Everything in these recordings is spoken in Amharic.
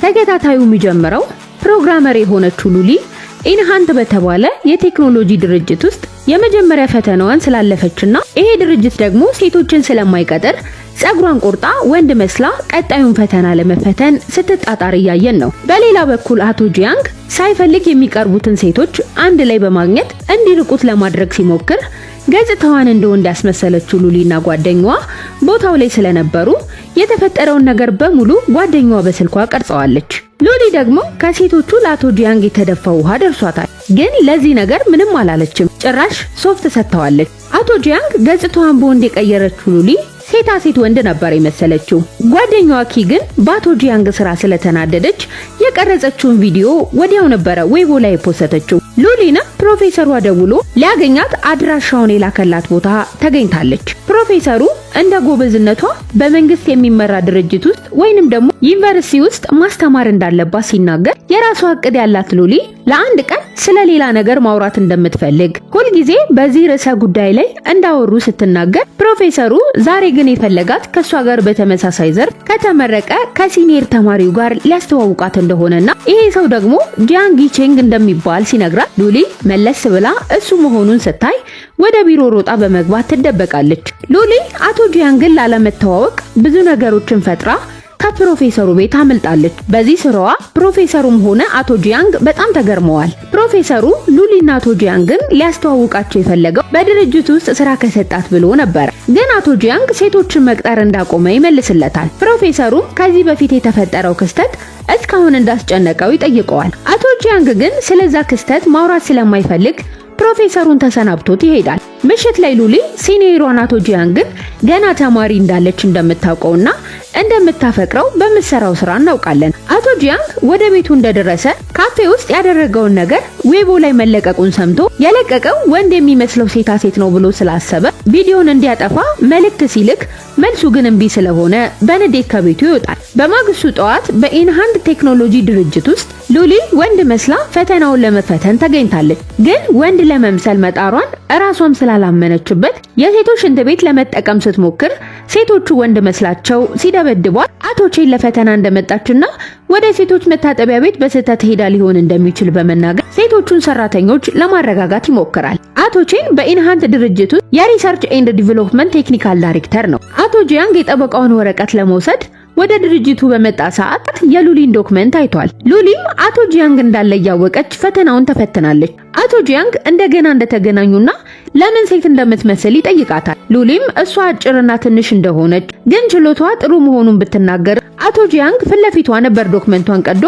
ተከታታዩ የሚጀምረው programmer የሆነችው ሉሊ ኢንሃንት በተባለ የቴክኖሎጂ ድርጅት ውስጥ የመጀመሪያ ፈተናዋን ስላለፈችና ይሄ ድርጅት ደግሞ ሴቶችን ስለማይቀጥር ጸጉሯን ቆርጣ ወንድ መስላ ቀጣዩን ፈተና ለመፈተን ስትጣጣር እያየን ነው። በሌላ በኩል አቶ ጂያንግ ሳይፈልግ የሚቀርቡትን ሴቶች አንድ ላይ በማግኘት እንዲርቁት ለማድረግ ሲሞክር ገጽታዋን እንደ ወንድ ያስመሰለችው ሉሊና ጓደኛዋ ቦታው ላይ ስለነበሩ የተፈጠረውን ነገር በሙሉ ጓደኛዋ በስልኳ ቀርጸዋለች። ሉሊ ደግሞ ከሴቶቹ ለአቶ ጂያንግ የተደፋው ውሃ ደርሷታል። ግን ለዚህ ነገር ምንም አላለችም። ጭራሽ ሶፍት ሰጥተዋለች። አቶ ጂያንግ ገጽታዋን በወንድ የቀየረችው ሉሊ ሴታ ሴት ወንድ ነበር የመሰለችው። ጓደኛዋ ኪ ግን በአቶ ጂያንግ ስራ ስለተናደደች የቀረጸችውን ቪዲዮ ወዲያው ነበረ ዌይቦ ላይ የፖሰተችው። ሉሊንም ፕሮፌሰሯ ደውሎ ሊያገኛት አድራሻውን የላከላት ቦታ ተገኝታለች። ፕሮፌሰሩ እንደ ጎበዝነቷ በመንግስት የሚመራ ድርጅት ውስጥ ወይንም ደግሞ ዩኒቨርሲቲ ውስጥ ማስተማር እንዳለባት ሲናገር የራሷ እቅድ ያላት ሉሊ ለአንድ ቀን ስለ ሌላ ነገር ማውራት እንደምትፈልግ ሁልጊዜ በዚህ ርዕሰ ጉዳይ ላይ እንዳወሩ ስትናገር ፕሮፌሰሩ ዛሬ ግን የፈለጋት ከሷ ጋር በተመሳሳይ ዘርፍ ከተመረቀ ከ senior ተማሪው ጋር ሊያስተዋውቃት እንደሆነና ይሄ ሰው ደግሞ ጂያንግ ቼንግ እንደሚባል ሲነግራት ሉሊ መለስ ብላ እሱ መሆኑን ስታይ ወደ ቢሮ ሮጣ በመግባት ትደበቃለች። ሉሊ አቶ ጂያንግን ላለመተዋወቅ ብዙ ነገሮችን ፈጥራ ከፕሮፌሰሩ ቤት አመልጣለች። በዚህ ስራዋ ፕሮፌሰሩም ሆነ አቶ ጂያንግ በጣም ተገርመዋል። ፕሮፌሰሩ ሉሊና አቶ ጂያንግን ሊያስተዋውቃቸው የፈለገው በድርጅቱ ውስጥ ስራ ከሰጣት ብሎ ነበር። ግን አቶ ጂያንግ ሴቶችን መቅጠር እንዳቆመ ይመልስለታል። ፕሮፌሰሩም ከዚህ በፊት የተፈጠረው ክስተት እስካሁን እንዳስጨነቀው ይጠይቀዋል። አቶ ጂያንግ ግን ስለዛ ክስተት ማውራት ስለማይፈልግ ፕሮፌሰሩን ተሰናብቶት ይሄዳል። ምሽት ላይ ሉሊ senior ሯን አቶ ጂያንግን ገና ተማሪ እንዳለች እንደምታውቀውና እንደምታፈቅረው በምትሰራው ስራ እናውቃለን። አቶ ጂያንግ ወደ ቤቱ እንደደረሰ ካፌ ውስጥ ያደረገውን ነገር ዌቦ ላይ መለቀቁን ሰምቶ የለቀቀው ወንድ የሚመስለው ሴታ ሴት ነው ብሎ ስላሰበ ቪዲዮን እንዲያጠፋ መልእክት ሲልክ መልሱ ግን እምቢ ስለሆነ በንዴት ከቤቱ ይወጣል። በማግስቱ ጠዋት በኢንሃንድ ቴክኖሎጂ ድርጅት ውስጥ ሉሊ ወንድ መስላ ፈተናውን ለመፈተን ተገኝታለች። ግን ወንድ ለመምሰል መጣሯን እራሷም ስላላመነችበት የሴቶች ሽንት ቤት ለመጠቀም ስትሞክር ሴቶቹ ወንድ መስላቸው ሲደበድቧት አቶ ቼን ለፈተና እንደመጣችና ወደ ሴቶች መታጠቢያ ቤት በስህተት ሄዳ ሊሆን እንደሚችል በመናገር ሴቶቹን ሰራተኞች ለማረጋጋት ይሞክራል። አቶ ቼን በኢንሃንት ድርጅት ውስጥ የ research and development technical director ነው። አቶ ጂያንግ የጠበቃውን ወረቀት ለመውሰድ ወደ ድርጅቱ በመጣ ሰዓት የሉሊን document አይቷል። ሉሊም አቶ ጂያንግ እንዳለ እያወቀች ፈተናውን ተፈትናለች። አቶ ጂያንግ እንደገና እንደተገናኙና ለምን ሴት እንደምትመስል ይጠይቃታል። ሉሊም እሷ አጭርና ትንሽ እንደሆነች ግን ችሎታዋ ጥሩ መሆኑን ብትናገር አቶ ጂያንግ ፊት ለፊቷ ነበር document ቷን ቀዶ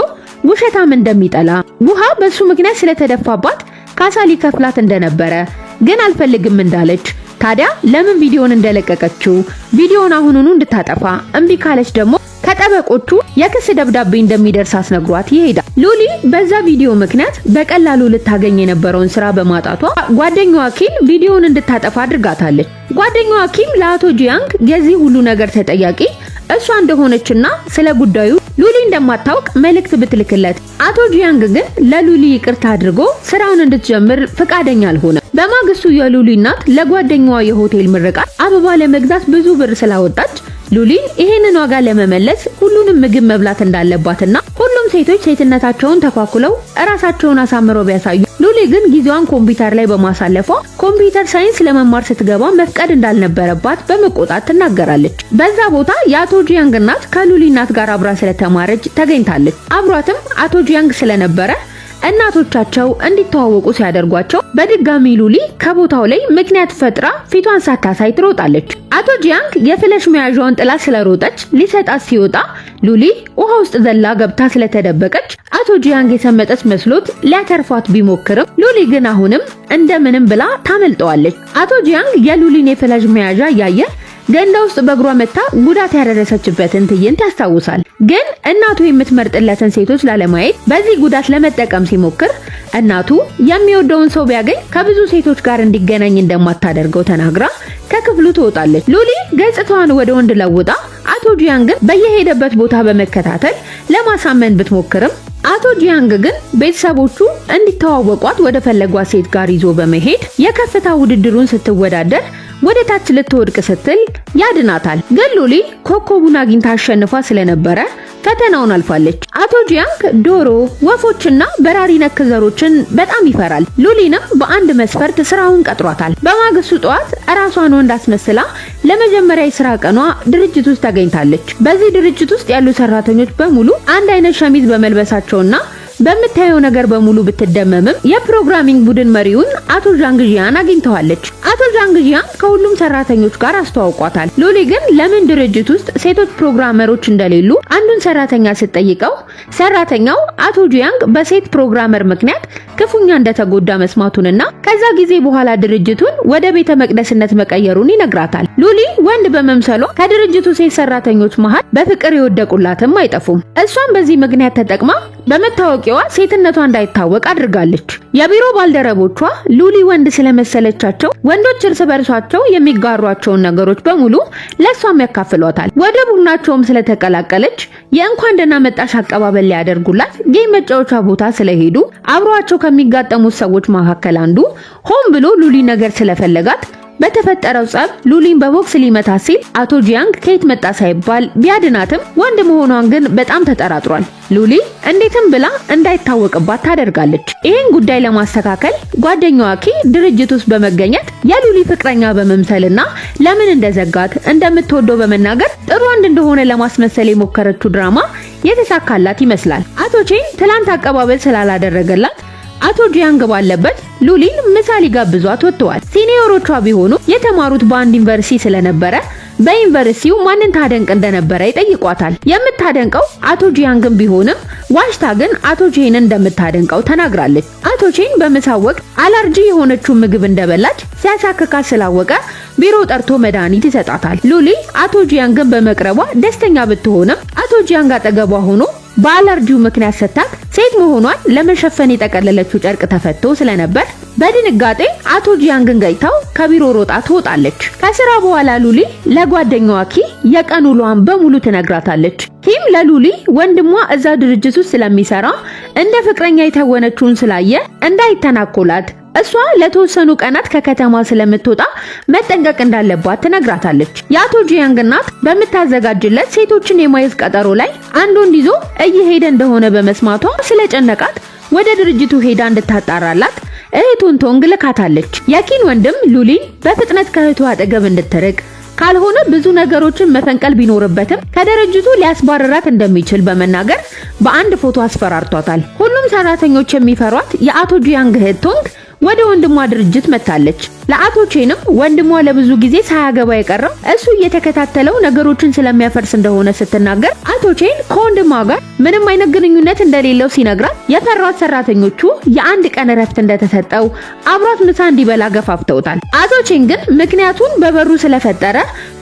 ውሸታም እንደሚጠላ፣ ውሃ በሱ ምክንያት ስለተደፋባት ካሳ ሊከፍላት እንደነበረ ግን አልፈልግም እንዳለች፣ ታዲያ ለምን ቪዲዮን እንደለቀቀችው፣ ቪዲዮን አሁኑኑ እንድታጠፋ እምቢ ካለች ደግሞ ከጠበቆቹ የክስ ደብዳቤ እንደሚደርስ ነግሯት ይሄዳል። ሉሊ በዛ ቪዲዮ ምክንያት በቀላሉ ልታገኝ የነበረውን ስራ በማጣቷ ጓደኛዋ ኪም ቪዲዮን እንድታጠፋ አድርጋታለች። ጓደኛዋ ኪም ለአቶ ጂያንግ የዚህ ሁሉ ነገር ተጠያቂ እሷ እንደሆነችና ስለ ጉዳዩ ሉሊ እንደማታውቅ መልእክት ብትልክለት አቶ ጂያንግ ግን ለሉሊ ይቅርታ አድርጎ ስራውን እንድትጀምር ፈቃደኛ አልሆነ። በማግስቱ የሉሊ እናት ለጓደኛዋ የሆቴል ምርቃት አበባ ለመግዛት ብዙ ብር ስላወጣች ሉሊን ይሄንን ዋጋ ለመመለስ ሁሉንም ምግብ መብላት እንዳለባትና ሁሉም ሴቶች ሴትነታቸውን ተኳኩለው እራሳቸውን አሳምረው ቢያሳዩ ሉሊ ግን ጊዜዋን ኮምፒውተር ላይ በማሳለፏ computer science ለመማር ስትገባ መፍቀድ እንዳልነበረባት በመቆጣት ትናገራለች። በዛ ቦታ የአቶ ጂያንግ እናት ከሉሊ እናት ጋር አብራ ስለተማረች ተገኝታለች። አብሯትም አቶ ጂያንግ ስለነበረ እናቶቻቸው እንዲተዋወቁ ሲያደርጓቸው በድጋሚ ሉሊ ከቦታው ላይ ምክንያት ፈጥራ ፊቷን ሳታሳይ ትሮጣለች። አቶ ጂያንግ የ flash መያዣውን ጥላ ስለሮጠች ሊሰጣት ሲወጣ ሉሊ ውሃ ውስጥ ዘላ ገብታ ስለተደበቀች አቶ ጂያንግ የሰመጠች መስሎት ሊያተርፏት ቢሞክርም ሉሊ ግን አሁንም እንደምንም ብላ ታመልጠዋለች። አቶ ጂያንግ የሉሊን የ flash መያዣ እያየ ገንዳ ውስጥ በእግሯ መታ ጉዳት ያደረሰችበትን ትዕይንት ያስታውሳል። ግን እናቱ የምትመርጥለትን ሴቶች ላለማየት በዚህ ጉዳት ለመጠቀም ሲሞክር እናቱ የሚወደውን ሰው ቢያገኝ ከብዙ ሴቶች ጋር እንዲገናኝ እንደማታደርገው ተናግራ ከክፍሉ ትወጣለች። ሉሊ ገጽታዋን ወደ ወንድ ለውጣ አቶ ጂያንግን በየሄደበት ቦታ በመከታተል ለማሳመን ብትሞክርም አቶ ጂያንግ ግን ቤተሰቦቹ እንዲተዋወቋት ወደ ፈለጓት ሴት ጋር ይዞ በመሄድ የከፍታ ውድድሩን ስትወዳደር ወደ ታች ልትወድቅ ስትል ያድናታል። ግን ሉሊ ኮከቡን አግኝታ አሸንፋ ስለነበረ ፈተናውን አልፋለች። አቶ ጂያንግ ዶሮ፣ ወፎችና በራሪ ነክ ዘሮችን በጣም ይፈራል። ሉሊንም በአንድ መስፈርት ስራውን ቀጥሯታል። በማግስቱ ጠዋት እራሷን ወንድ አስመስላ ለመጀመሪያ የስራ ቀኗ ድርጅት ውስጥ ተገኝታለች። በዚህ ድርጅት ውስጥ ያሉ ሰራተኞች በሙሉ አንድ አይነት ሸሚዝ በመልበሳቸውና በምታየው ነገር በሙሉ ብትደመምም የ programming ቡድን መሪውን አቶ ዣንግ ዢያን አግኝተዋለች። አቶ ዣንግ ዢያን ከሁሉም ሰራተኞች ጋር አስተዋውቋታል። ሉሊ ግን ለምን ድርጅት ውስጥ ሴቶች programmer ኦች እንደሌሉ አንዱን ሰራተኛ ስትጠይቀው ሰራተኛው አቶ ጂያንግ በሴት programmer ምክንያት ክፉኛ እንደተጎዳ መስማቱንና ከዛ ጊዜ በኋላ ድርጅቱን ወደ ቤተ መቅደስነት መቀየሩን ይነግራታል። ሉሊ ወንድ በመምሰሏ ከድርጅቱ ሴት ሰራተኞች መሃል በፍቅር የወደቁላትም አይጠፉም። እሷም በዚህ ምክንያት ተጠቅማ በመታወቂያዋ ሴትነቷ እንዳይታወቅ አድርጋለች። የቢሮ ባልደረቦቿ ሉሊ ወንድ ስለመሰለቻቸው ወንዶች እርስ በርሳቸው የሚጋሯቸውን ነገሮች በሙሉ ለእሷም ያካፍሏታል። ወደ ቡድናቸውም ስለተቀላቀለች የእንኳን ደህና መጣሽ አቀባበል ሊያደርጉላት game መጫወቻ ቦታ ስለሄዱ አብሯቸው ከሚጋጠሙት ሰዎች መካከል አንዱ ሆን ብሎ ሉሊ ነገር ስለፈለጋት በተፈጠረው ጸብ ሉሊን በቦክስ ሊመታ ሲል አቶ ጂያንግ ከየት መጣ ሳይባል ቢያድናትም ወንድ መሆኗን ግን በጣም ተጠራጥሯል። ሉሊ እንዴትም ብላ እንዳይታወቅባት ታደርጋለች። ይህን ጉዳይ ለማስተካከል ጓደኛዋ ኪ ድርጅት ውስጥ በመገኘት የሉሊ ፍቅረኛ በመምሰልና ለምን እንደዘጋት እንደምትወደው በመናገር ጥሩ ወንድ እንደሆነ ለማስመሰል የሞከረችው ድራማ የተሳካላት ይመስላል። አቶ ቼን ትላንት አቀባበል ስላላደረገላት አቶ ጂያንግ ባለበት ሉሊን ምሳ ሊጋብዟት ወጥተዋል። Senior ኦቿ ቢሆኑ የተማሩት በአንድ ዩኒቨርሲቲ ስለነበረ በዩኒቨርሲቲው ማንን ታደንቅ እንደነበረ ይጠይቋታል። የምታደንቀው አቶ ጂያንግን ቢሆንም ዋሽታ ግን አቶ ቼንን እንደምታደንቀው ተናግራለች። አቶ ቼን በምሳው ወቅት አለርጂ የሆነችውን ምግብ እንደበላች ሲያሳክካት ስላወቀ ቢሮ ጠርቶ መድኃኒት ይሰጣታል። ሉሊ አቶ ጂያንግን በመቅረቧ ደስተኛ ብትሆንም አቶ ጂያንግ አጠገቧ ሆኖ በአለርጂው ምክንያት ስታክ ሴት መሆኗን ለመሸፈን የጠቀለለችው ጨርቅ ተፈቶ ስለነበር በድንጋጤ አቶ ጂያንግን ገጭታው ከቢሮ ሮጣ ትወጣለች። ከስራ በኋላ ሉሊ ለጓደኛዋ ኪ የቀን ውሏን በሙሉ ትነግራታለች። ኪም ለሉሊ ወንድሟ እዛ ድርጅት ውስጥ ስለሚሰራ እንደ ፍቅረኛ የተወነችውን ስላየ እንዳይተናኮላት እሷ ለተወሰኑ ቀናት ከከተማ ስለምትወጣ መጠንቀቅ እንዳለባት ትነግራታለች። የአቶ ጂያንግ እናት በምታዘጋጅለት ሴቶችን የማየት ቀጠሮ ላይ አንድ ወንድ ይዞ እየሄደ እንደሆነ በመስማቷ ስለጨነቃት ወደ ድርጅቱ ሄዳ እንድታጣራላት እህቱን ቶንግ ልካታለች። የኪን ወንድም ሉሊን በፍጥነት ከእህቱ አጠገብ እንድትርቅ ካልሆነ ብዙ ነገሮችን መፈንቀል ቢኖርበትም ከድርጅቱ ሊያስባረራት እንደሚችል በመናገር በአንድ ፎቶ አስፈራርቷታል። ሁሉም ሰራተኞች የሚፈሯት የአቶ ጂያንግ እህት ቶንግ ወደ ወንድሟ ድርጅት መጥታለች። ለአቶ ቼንም ወንድሟ ለብዙ ጊዜ ሳያገባ የቀረው እሱ እየተከታተለው ነገሮችን ስለሚያፈርስ እንደሆነ ስትናገር አቶ ቼን ከወንድሟ ጋር ምንም አይነት ግንኙነት እንደሌለው ሲነግራት የፈሯት ሰራተኞቹ የአንድ ቀን እረፍት እንደተሰጠው አብሯት ምሳ እንዲበላ ገፋፍተውታል። አቶ ቼን ግን ምክንያቱን በበሩ ስለፈጠረ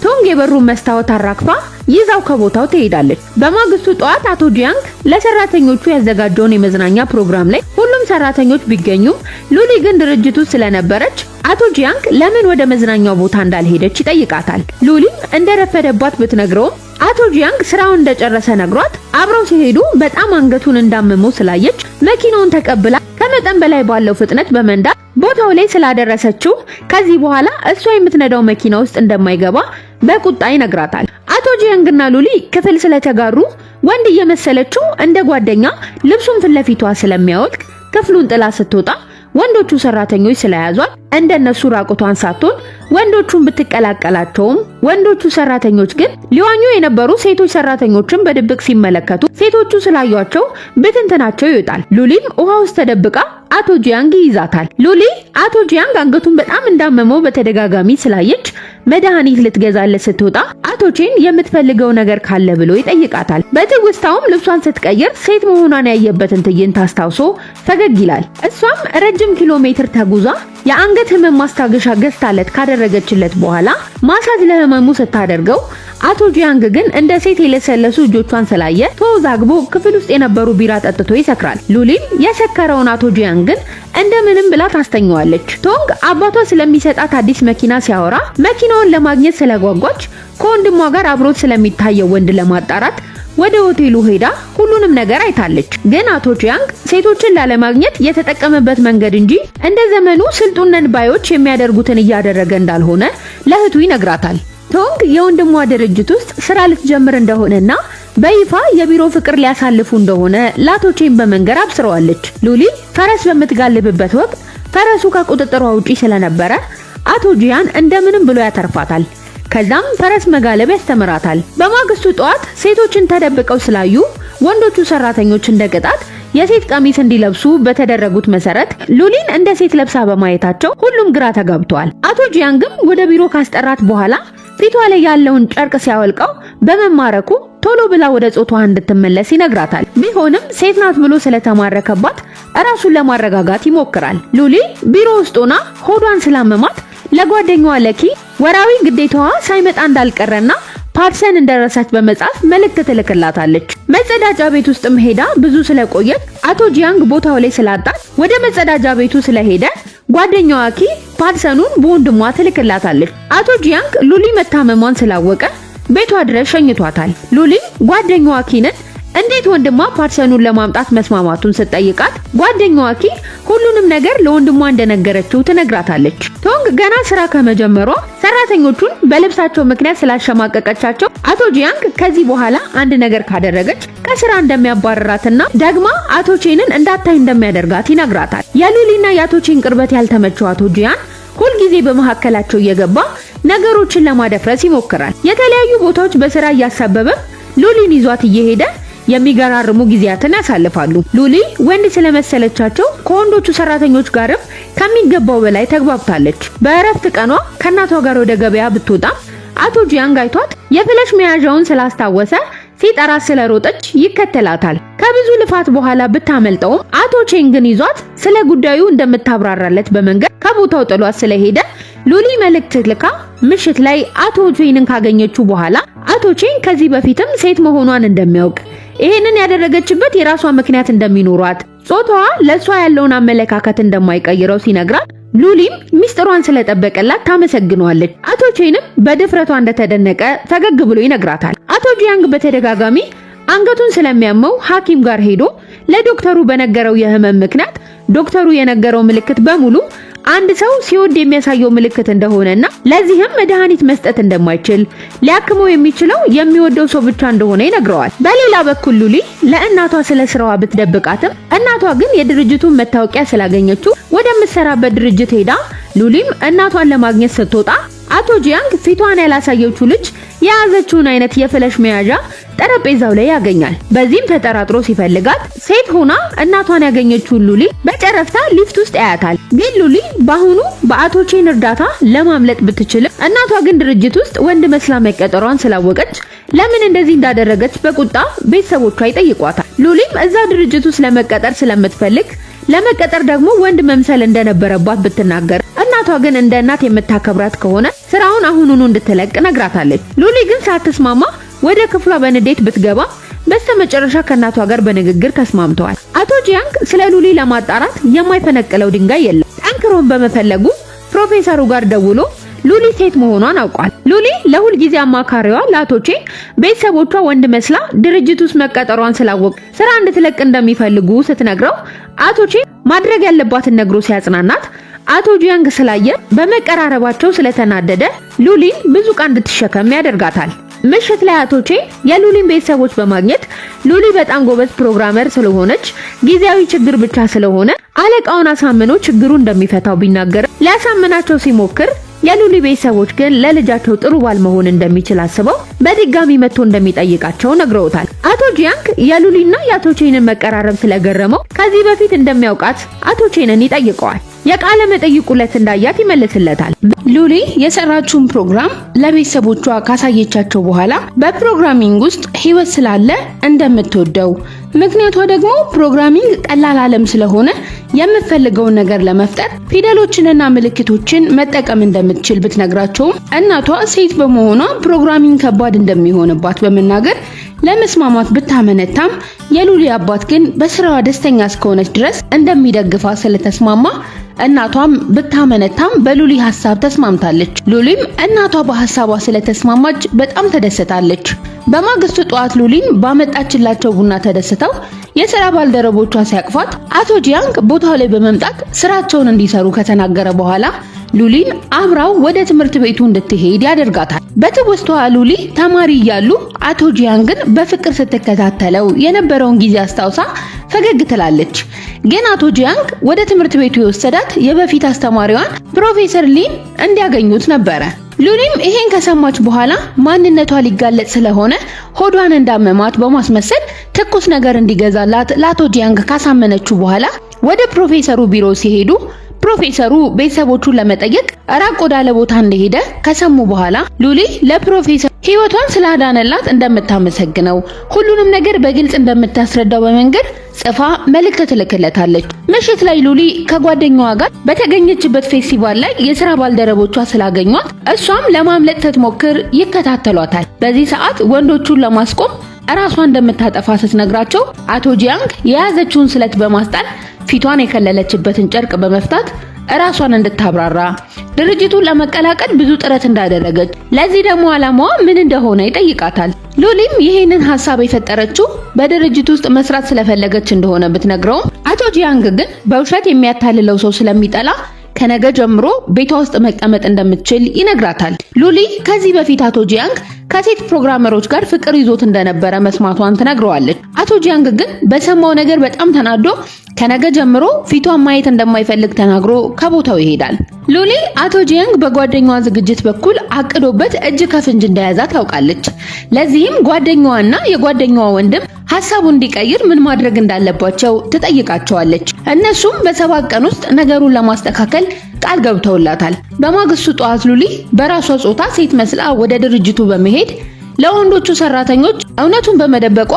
ቶንግ የበሩን መስታወት አራግፋ ይዛው ከቦታው ትሄዳለች። በማግስቱ ጠዋት አቶ ጂያንግ ለሰራተኞቹ ያዘጋጀውን የመዝናኛ ፕሮግራም ላይ ሁሉም ሰራተኞች ቢገኙም ሉሊ ግን ድርጅቱ ስለነበረች አቶ ጂያንግ ለምን ወደ መዝናኛው ቦታ እንዳልሄደች ይጠይቃታል። ሉሊም እንደረፈደባት ብትነግረውም አቶ ጂያንግ ስራውን እንደጨረሰ ነግሯት አብረው ሲሄዱ በጣም አንገቱን እንዳመመው ስላየች መኪናውን ተቀብላ ከመጠን በላይ ባለው ፍጥነት በመንዳት ቦታው ላይ ስላደረሰችው ከዚህ በኋላ እሷ የምትነዳው መኪና ውስጥ እንደማይገባ በቁጣ ይነግራታል። አቶ ጂያንግና ሉሊ ክፍል ስለተጋሩ ወንድ እየመሰለችው እንደ ጓደኛ ልብሱን ፊት ለፊቷ ስለሚያወልቅ ክፍሉን ጥላ ስትወጣ ወንዶቹ ሰራተኞች ስለያዟት እንደነሱ ራቁቷን ሳትሆን ወንዶቹን ብትቀላቀላቸውም ወንዶቹ ሰራተኞች ግን ሊዋኙ የነበሩ ሴቶች ሰራተኞችን በድብቅ ሲመለከቱ ሴቶቹ ስላዩአቸው ብትንትናቸው ይወጣል። ሉሊም ውሃ ውስጥ ተደብቃ አቶ ጂያንግ ይይዛታል። ሉሊ አቶ ጂያንግ አንገቱን በጣም እንዳመመው በተደጋጋሚ ስላየች መድኃኒት ልትገዛለት ስትወጣ አቶ ቼን የምትፈልገው ነገር ካለ ብሎ ይጠይቃታል። በትውስታውም ልብሷን ስትቀይር ሴት መሆኗን ያየበትን ትዕይንት አስታውሶ ፈገግ ይላል። እሷም ረጅም ኪሎ ሜትር ተጉዛ የአንገት ህመም ማስታገሻ ገዝታለት ካደረገችለት በኋላ ማሳጅ ለህመሙ ስታደርገው አቶ ጂያንግ ግን እንደ ሴት የለሰለሱ እጆቿን ስላየ ተወዛግቦ ክፍል ውስጥ የነበሩ ቢራ ጠጥቶ ይሰክራል። ሉሊም የሰከረውን አቶ ጂያንግን እንደምንም ብላ ታስተኛዋለች። ቶንግ አባቷ ስለሚሰጣት አዲስ መኪና ሲያወራ መኪናውን ለማግኘት ስለጓጓች ከወንድሟ ጋር አብሮት ስለሚታየው ወንድ ለማጣራት ወደ ሆቴሉ ሄዳ ሁሉንም ነገር አይታለች። ግን አቶ ቺያንግ ሴቶችን ላለማግኘት የተጠቀመበት መንገድ እንጂ እንደ ዘመኑ ስልጡን ነን ባዮች የሚያደርጉትን እያደረገ እንዳልሆነ ለእህቱ ይነግራታል። ቶንግ የወንድሟ ድርጅት ውስጥ ስራ ልትጀምር እንደሆነና በይፋ የቢሮ ፍቅር ሊያሳልፉ እንደሆነ ለአቶ ቼን በመንገር አብስረዋለች። ሉሊ ፈረስ በምትጋልብበት ወቅት ፈረሱ ከቁጥጥሯ ውጪ ስለነበረ አቶ ጂያን እንደምንም ብሎ ያተርፋታል። ከዛም ፈረስ መጋለብ ያስተምራታል። በማግስቱ ጠዋት ሴቶችን ተደብቀው ስላዩ ወንዶቹ ሰራተኞች እንደ ቅጣት የሴት ቀሚስ እንዲለብሱ በተደረጉት መሰረት ሉሊን እንደ ሴት ለብሳ በማየታቸው ሁሉም ግራ ተጋብተዋል። አቶ ጂያንግም ወደ ቢሮ ካስጠራት በኋላ ፊቷ ላይ ያለውን ጨርቅ ሲያወልቀው በመማረኩ ቶሎ ብላ ወደ ጾታዋ እንድትመለስ ይነግራታል። ቢሆንም ሴት ናት ብሎ ስለተማረከባት እራሱን ለማረጋጋት ይሞክራል። ሉሊ ቢሮ ውስጥ ሆና ሆዷን ስላመማት ለጓደኛዋ ለኪ ወራዊ ግዴታዋ ሳይመጣ እንዳልቀረና ፓርሰን እንደረሳች በመጻፍ መልእክት ትልክላታለች። መጸዳጃ ቤት ውስጥም ሄዳ ብዙ ስለቆየች አቶ ጂያንግ ቦታው ላይ ስላጣት ወደ መጸዳጃ ቤቱ ስለሄደ ጓደኛዋ ኪ ፓርሰኑን በወንድሟ ትልክላታለች። አቶ ጂያንግ ሉሊ መታመሟን ስላወቀ ቤቷ ድረስ ሸኝቷታል። ሉሊ ጓደኛዋ ኪንን እንዴት ወንድሟ ፓርሰኑን ለማምጣት መስማማቱን ስትጠይቃት ጓደኛዋ ኪ ሁሉንም ነገር ለወንድሟ እንደነገረችው ትነግራታለች። ቶንግ ገና ስራ ከመጀመሯ ሰራተኞቹን በልብሳቸው ምክንያት ስላሸማቀቀቻቸው አቶ ጂያንግ ከዚህ በኋላ አንድ ነገር ካደረገች ከስራ እንደሚያባርራትና ደግማ አቶ ቼንን እንዳታይ እንደሚያደርጋት ይነግራታል። የሉሊና የአቶ ቼን ቅርበት ያልተመቸው አቶ ጂያን ሁልጊዜ በመካከላቸው እየገባ ነገሮችን ለማደፍረስ ይሞክራል። የተለያዩ ቦታዎች በስራ እያሳበበ ሉሊን ይዟት እየሄደ የሚገራርሙ ጊዜያትን ያሳልፋሉ። ሉሊ ወንድ ስለመሰለቻቸው ከወንዶቹ ሰራተኞች ጋርም ከሚገባው በላይ ተግባብታለች። በእረፍት ቀኗ ከእናቷ ጋር ወደ ገበያ ብትወጣም አቶ ጂያንግ አይቷት የ flash መያዣውን ስላስታወሰ ሲጠራት ስለሮጠች ይከተላታል። ከብዙ ልፋት በኋላ ብታመልጠውም አቶ ቼን ግን ይዟት ስለ ጉዳዩ እንደምታብራራለት በመንገድ ከቦታው ጥሏት ስለሄደ ሉሊ መልእክት ልካ ምሽት ላይ አቶ ቼንን ካገኘችው በኋላ አቶ ቼን ከዚህ በፊትም ሴት መሆኗን እንደሚያውቅ፣ ይሄንን ያደረገችበት የራሷ ምክንያት እንደሚኖሯት፣ ጾታዋ ለሷ ያለውን አመለካከት እንደማይቀይረው ሲነግራት ሉሊም ሚስጥሯን ስለጠበቀላት ታመሰግነዋለች። አቶ ቼንም በድፍረቷ እንደተደነቀ ፈገግ ብሎ ይነግራታል። አቶ ጂያንግ በተደጋጋሚ አንገቱን ስለሚያመው ሐኪም ጋር ሄዶ ለዶክተሩ በነገረው የህመም ምክንያት ዶክተሩ የነገረው ምልክት በሙሉ አንድ ሰው ሲወድ የሚያሳየው ምልክት እንደሆነና ለዚህም መድኃኒት መስጠት እንደማይችል፣ ሊያክመው የሚችለው የሚወደው ሰው ብቻ እንደሆነ ይነግረዋል። በሌላ በኩል ሉሊ ለእናቷ ስለ ስራዋ ብትደብቃትም እናቷ ግን የድርጅቱን መታወቂያ ስላገኘችው ወደምትሰራበት ድርጅት ሄዳ ሉሊም እናቷን ለማግኘት ስትወጣ አቶ ጂያንግ ፊቷን ያላሳየችው ልጅ የያዘችውን አይነት የ flash መያዣ ጠረጴዛው ላይ ያገኛል። በዚህም ተጠራጥሮ ሲፈልጋት ሴት ሆና እናቷን ያገኘችውን ሉሊ በጨረፍታ ሊፍት ውስጥ ያያታል። ግን ሉሊ በአሁኑ በአቶ ቼን እርዳታ ለማምለጥ ብትችልም እናቷ ግን ድርጅት ውስጥ ወንድ መስላ መቀጠሯን ስላወቀች ለምን እንደዚህ እንዳደረገች በቁጣ ቤተሰቦቿ ይጠይቋታል። ሉሊም እዛ ድርጅት ውስጥ ለመቀጠር ስለምትፈልግ ለመቀጠር ደግሞ ወንድ መምሰል እንደነበረባት ብትናገር እናቷ ግን እንደ እናት የምታከብራት ከሆነ ስራውን አሁኑኑ እንድትለቅ ነግራታለች። ሉሊ ግን ሳትስማማ ወደ ክፍሏ በንዴት ብትገባ በስተመጨረሻ ከእናቷ ጋር በንግግር ተስማምተዋል። አቶ ጂያንግ ስለ ሉሊ ለማጣራት የማይፈነቅለው ድንጋይ የለም። ጠንክሮን በመፈለጉ ፕሮፌሰሩ ጋር ደውሎ ሉሊ ሴት መሆኗን አውቋል። ሉሊ ለሁል ጊዜ አማካሪዋ ለአቶ ቼን ቤተሰቦቿ ወንድ መስላ ድርጅት ውስጥ መቀጠሯን ስላወቅ ስራ እንድትለቅ እንደሚፈልጉ ስትነግረው አቶ ቼን ማድረግ ያለባትን ነግሮ ሲያጽናናት አቶ ጂያንግ ስላየ በመቀራረባቸው ስለተናደደ ሉሊን ብዙ ዕቃ እንድትሸከም ያደርጋታል። ምሽት ላይ አቶ ቼን የሉሊን ቤተሰቦች በማግኘት ሉሊ በጣም ጎበዝ programmer ስለሆነች ጊዜያዊ ችግር ብቻ ስለሆነ አለቃውን አሳምኖ ችግሩ እንደሚፈታው ቢናገር ሊያሳምናቸው ሲሞክር የሉሊ ቤተሰቦች ግን ለልጃቸው ጥሩ ባል መሆን እንደሚችል አስበው በድጋሚ መጥቶ እንደሚጠይቃቸው ነግረውታል። አቶ ጂያንግ የሉሊና የአቶ ቼንን መቀራረብ ስለገረመው ከዚህ በፊት እንደሚያውቃት አቶ ቼንን ይጠይቀዋል። የቃለ መጠይቁ ዕለት እንዳያት ይመልስለታል። ሉሊ የሰራችውን ፕሮግራም ለቤተሰቦቿ ካሳየቻቸው በኋላ በ programming ውስጥ ህይወት ስላለ እንደምትወደው፣ ምክንያቷ ደግሞ programming ቀላል ዓለም ስለሆነ የምትፈልገውን ነገር ለመፍጠር ፊደሎችንና ምልክቶችን መጠቀም እንደምትችል ብትነግራቸውም እናቷ ሴት በመሆኗ programming ከባድ እንደሚሆንባት በመናገር ለመስማማት ብታመነታም የሉሊ አባት ግን በስራዋ ደስተኛ እስከሆነች ድረስ እንደሚደግፋት ስለተስማማ እናቷም ብታመነታም በሉሊ ሀሳብ ተስማምታለች። ሉሊም እናቷ በሀሳቧ ስለተስማማች በጣም ተደስታለች። በማግስቱ ጠዋት ሉሊን ባመጣችላቸው ቡና ተደስተው የስራ ባልደረቦቿ ሲያቅፏት አቶ ጂያንግ ቦታው ላይ በመምጣት ስራቸውን እንዲሰሩ ከተናገረ በኋላ ሉሊን አብራው ወደ ትምህርት ቤቱ እንድትሄድ ያደርጋታል። በትውስታዋ ሉሊ ተማሪ እያሉ አቶ ጂያንግን በፍቅር ስትከታተለው የነበረውን ጊዜ አስታውሳ ፈገግ ትላለች። ግን አቶ ጂያንግ ወደ ትምህርት ቤቱ የወሰዳት የበፊት አስተማሪዋን ፕሮፌሰር ሊን እንዲያገኙት ነበረ። ሉሊም ይሄን ከሰማች በኋላ ማንነቷ ሊጋለጥ ስለሆነ ሆዷን እንዳመማት በማስመሰል ትኩስ ነገር እንዲገዛላት ለአቶ ጂያንግ ካሳመነችው በኋላ ወደ ፕሮፌሰሩ ቢሮ ሲሄዱ ፕሮፌሰሩ ቤተሰቦቹን ለመጠየቅ ራቅ ወዳለ ቦታ እንደሄደ ከሰሙ በኋላ ሉሊ ለፕሮፌሰር ሕይወቷን ስላዳነላት እንደምታመሰግነው ሁሉንም ነገር በግልጽ እንደምታስረዳው በመንገር ጽፋ መልእክት ትልክለታለች። ምሽት ላይ ሉሊ ከጓደኛዋ ጋር በተገኘችበት ፌስቲቫል ላይ የስራ ባልደረቦቿ ስላገኟት እሷም ለማምለጥ ስትሞክር ይከታተሏታል። በዚህ ሰዓት ወንዶቹን ለማስቆም እራሷ እንደምታጠፋ ስትነግራቸው አቶ ጂያንግ የያዘችውን ስለት በማስጣል ፊቷን የከለለችበትን ጨርቅ በመፍታት እራሷን እንድታብራራ ድርጅቱን ለመቀላቀል ብዙ ጥረት እንዳደረገች ለዚህ ደግሞ ዓላማዋ ምን እንደሆነ ይጠይቃታል። ሉሊም ይህንን ሀሳብ የፈጠረችው በድርጅቱ ውስጥ መስራት ስለፈለገች እንደሆነ ብትነግረውም አቶ ጂያንግ ግን በውሸት የሚያታልለው ሰው ስለሚጠላ ከነገ ጀምሮ ቤቷ ውስጥ መቀመጥ እንደምትችል ይነግራታል። ሉሊ ከዚህ በፊት አቶ ጂያንግ ከሴት ፕሮግራመሮች ጋር ፍቅር ይዞት እንደነበረ መስማቷን ትነግረዋለች። አቶ ጂያንግ ግን በሰማው ነገር በጣም ተናዶ ከነገ ጀምሮ ፊቷን ማየት እንደማይፈልግ ተናግሮ ከቦታው ይሄዳል። ሉሊ አቶ ጂያንግ በጓደኛዋ ዝግጅት በኩል አቅዶበት እጅ ከፍንጅ እንደያዛ ታውቃለች። ለዚህም ጓደኛዋና የጓደኛዋ ወንድም ሀሳቡን እንዲቀይር ምን ማድረግ እንዳለባቸው ትጠይቃቸዋለች። እነሱም በ7 ቀን ውስጥ ነገሩን ለማስተካከል ቃል ገብተውላታል። በማግስቱ ጠዋት ሉሊ በራሷ ጾታ ሴት መስላ ወደ ድርጅቱ በመሄድ ለወንዶቹ ሰራተኞች እውነቱን በመደበቋ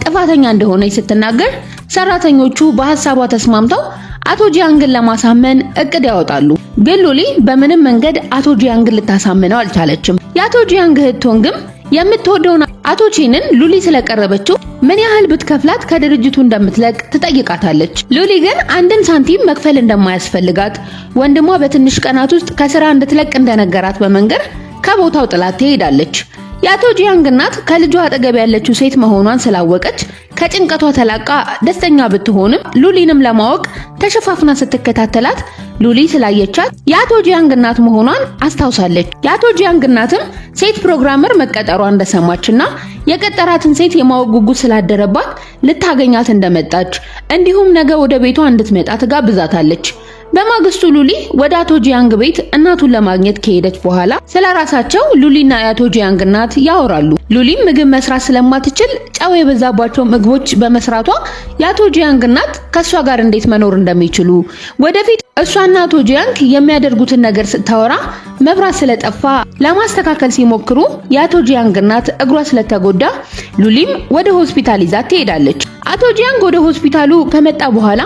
ጥፋተኛ እንደሆነች ስትናገር ሰራተኞቹ በሀሳቧ ተስማምተው አቶ ጂያንግን ለማሳመን እቅድ ያወጣሉ። ግን ሉሊ በምንም መንገድ አቶ ጂያንግን ልታሳምነው አልቻለችም። የአቶ ጂያንግ እህት ቶንግም የምትወደውን አቶ ቼንን ሉሊ ስለቀረበችው ምን ያህል ብትከፍላት ከድርጅቱ እንደምትለቅ ትጠይቃታለች። ሉሊ ግን አንድም ሳንቲም መክፈል እንደማያስፈልጋት ወንድሟ በትንሽ ቀናት ውስጥ ከስራ እንድትለቅ እንደነገራት በመንገር ከቦታው ጥላት ትሄዳለች። የአቶ ጂያንግ እናት ከልጇ አጠገብ ያለችው ሴት መሆኗን ስላወቀች ከጭንቀቷ ተላቃ ደስተኛ ብትሆንም ሉሊንም ለማወቅ ተሸፋፍና ስትከታተላት ሉሊ ስላየቻት የአቶ ጂያንግ እናት መሆኗን አስታውሳለች። የአቶ ጂያንግ እናትም ሴት ፕሮግራመር መቀጠሯ እንደሰማችና የቀጠራትን ሴት የማወቅ ጉጉት ስላደረባት ልታገኛት እንደመጣች እንዲሁም ነገ ወደ ቤቷ እንድትመጣ ትጋብዛታለች። በማግስቱ ሉሊ ወደ አቶ ጂያንግ ቤት እናቱን ለማግኘት ከሄደች በኋላ ስለ ራሳቸው ሉሊና የአቶ ጂያንግ እናት ያወራሉ። ሉሊም ምግብ መስራት ስለማትችል ጨው የበዛባቸው ምግቦች በመስራቷ የአቶ ጂያንግ እናት ከእሷ ጋር እንዴት መኖር እንደሚችሉ ወደፊት እሷና አቶ ጂያንግ የሚያደርጉትን ነገር ስታወራ መብራት ስለጠፋ ለማስተካከል ሲሞክሩ የአቶ ጂያንግ እናት እግሯ ስለተጎዳ ሉሊም ወደ ሆስፒታል ይዛት ትሄዳለች። አቶ ጂያንግ ወደ ሆስፒታሉ ከመጣ በኋላ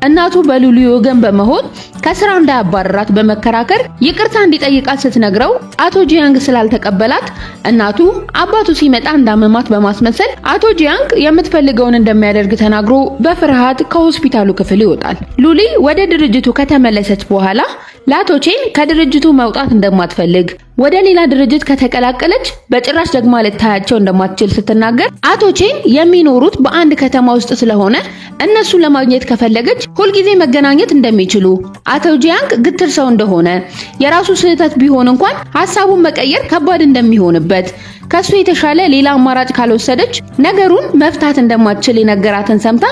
እናቱ በሉሊ ወገን በመሆን ከስራ እንዳያባረራት በመከራከር ይቅርታ እንዲጠይቃት ስትነግረው አቶ ጂያንግ ስላልተቀበላት እናቱ አባቱ ሲመጣ እንዳመማት በማስመሰል አቶ ጂያንግ የምትፈልገውን እንደሚያደርግ ተናግሮ በፍርሃት ከሆስፒታሉ ክፍል ይወጣል። ሉሊ ወደ ድርጅቱ ከተመለሰች በኋላ ለአቶ ቼን ከድርጅቱ መውጣት እንደማትፈልግ ወደ ሌላ ድርጅት ከተቀላቀለች በጭራሽ ደግማ ልታያቸው እንደማትችል ስትናገር አቶ ቼን የሚኖሩት በአንድ ከተማ ውስጥ ስለሆነ እነሱን ለማግኘት ከፈለገች ሁልጊዜ መገናኘት እንደሚችሉ፣ አቶ ጂያንግ ግትር ሰው እንደሆነ፣ የራሱ ስህተት ቢሆን እንኳን ሀሳቡን መቀየር ከባድ እንደሚሆንበት፣ ከሱ የተሻለ ሌላ አማራጭ ካልወሰደች ነገሩን መፍታት እንደማትችል የነገራትን ሰምታ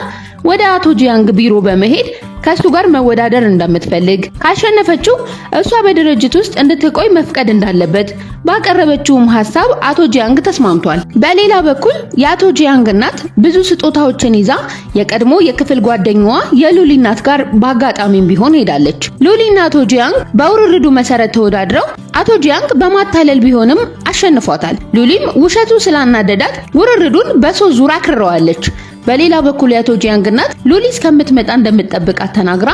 ወደ አቶ ጂያንግ ቢሮ በመሄድ ከሱ ጋር መወዳደር እንደምትፈልግ ካሸነፈችው እሷ በድርጅት ውስጥ እንድትቆይ መፍቀድ እንዳለበት ባቀረበችውም ሀሳብ አቶ ጂያንግ ተስማምቷል። በሌላ በኩል የአቶ ጂያንግ እናት ብዙ ስጦታዎችን ይዛ የቀድሞ የክፍል ጓደኛዋ የሉሊ እናት ጋር በአጋጣሚም ቢሆን ሄዳለች። ሉሊና አቶ ጂያንግ በውርርዱ መሰረት ተወዳድረው አቶ ጂያንግ በማታለል ቢሆንም አሸንፏታል። ሉሊም ውሸቱ ስላናደዳት ውርርዱን በ3 ዙር አክርረዋለች። በሌላ በኩል የአቶ ጂያንግ እናት ሉሊ እስከምትመጣ እንደምትጠብቃት ተናግራ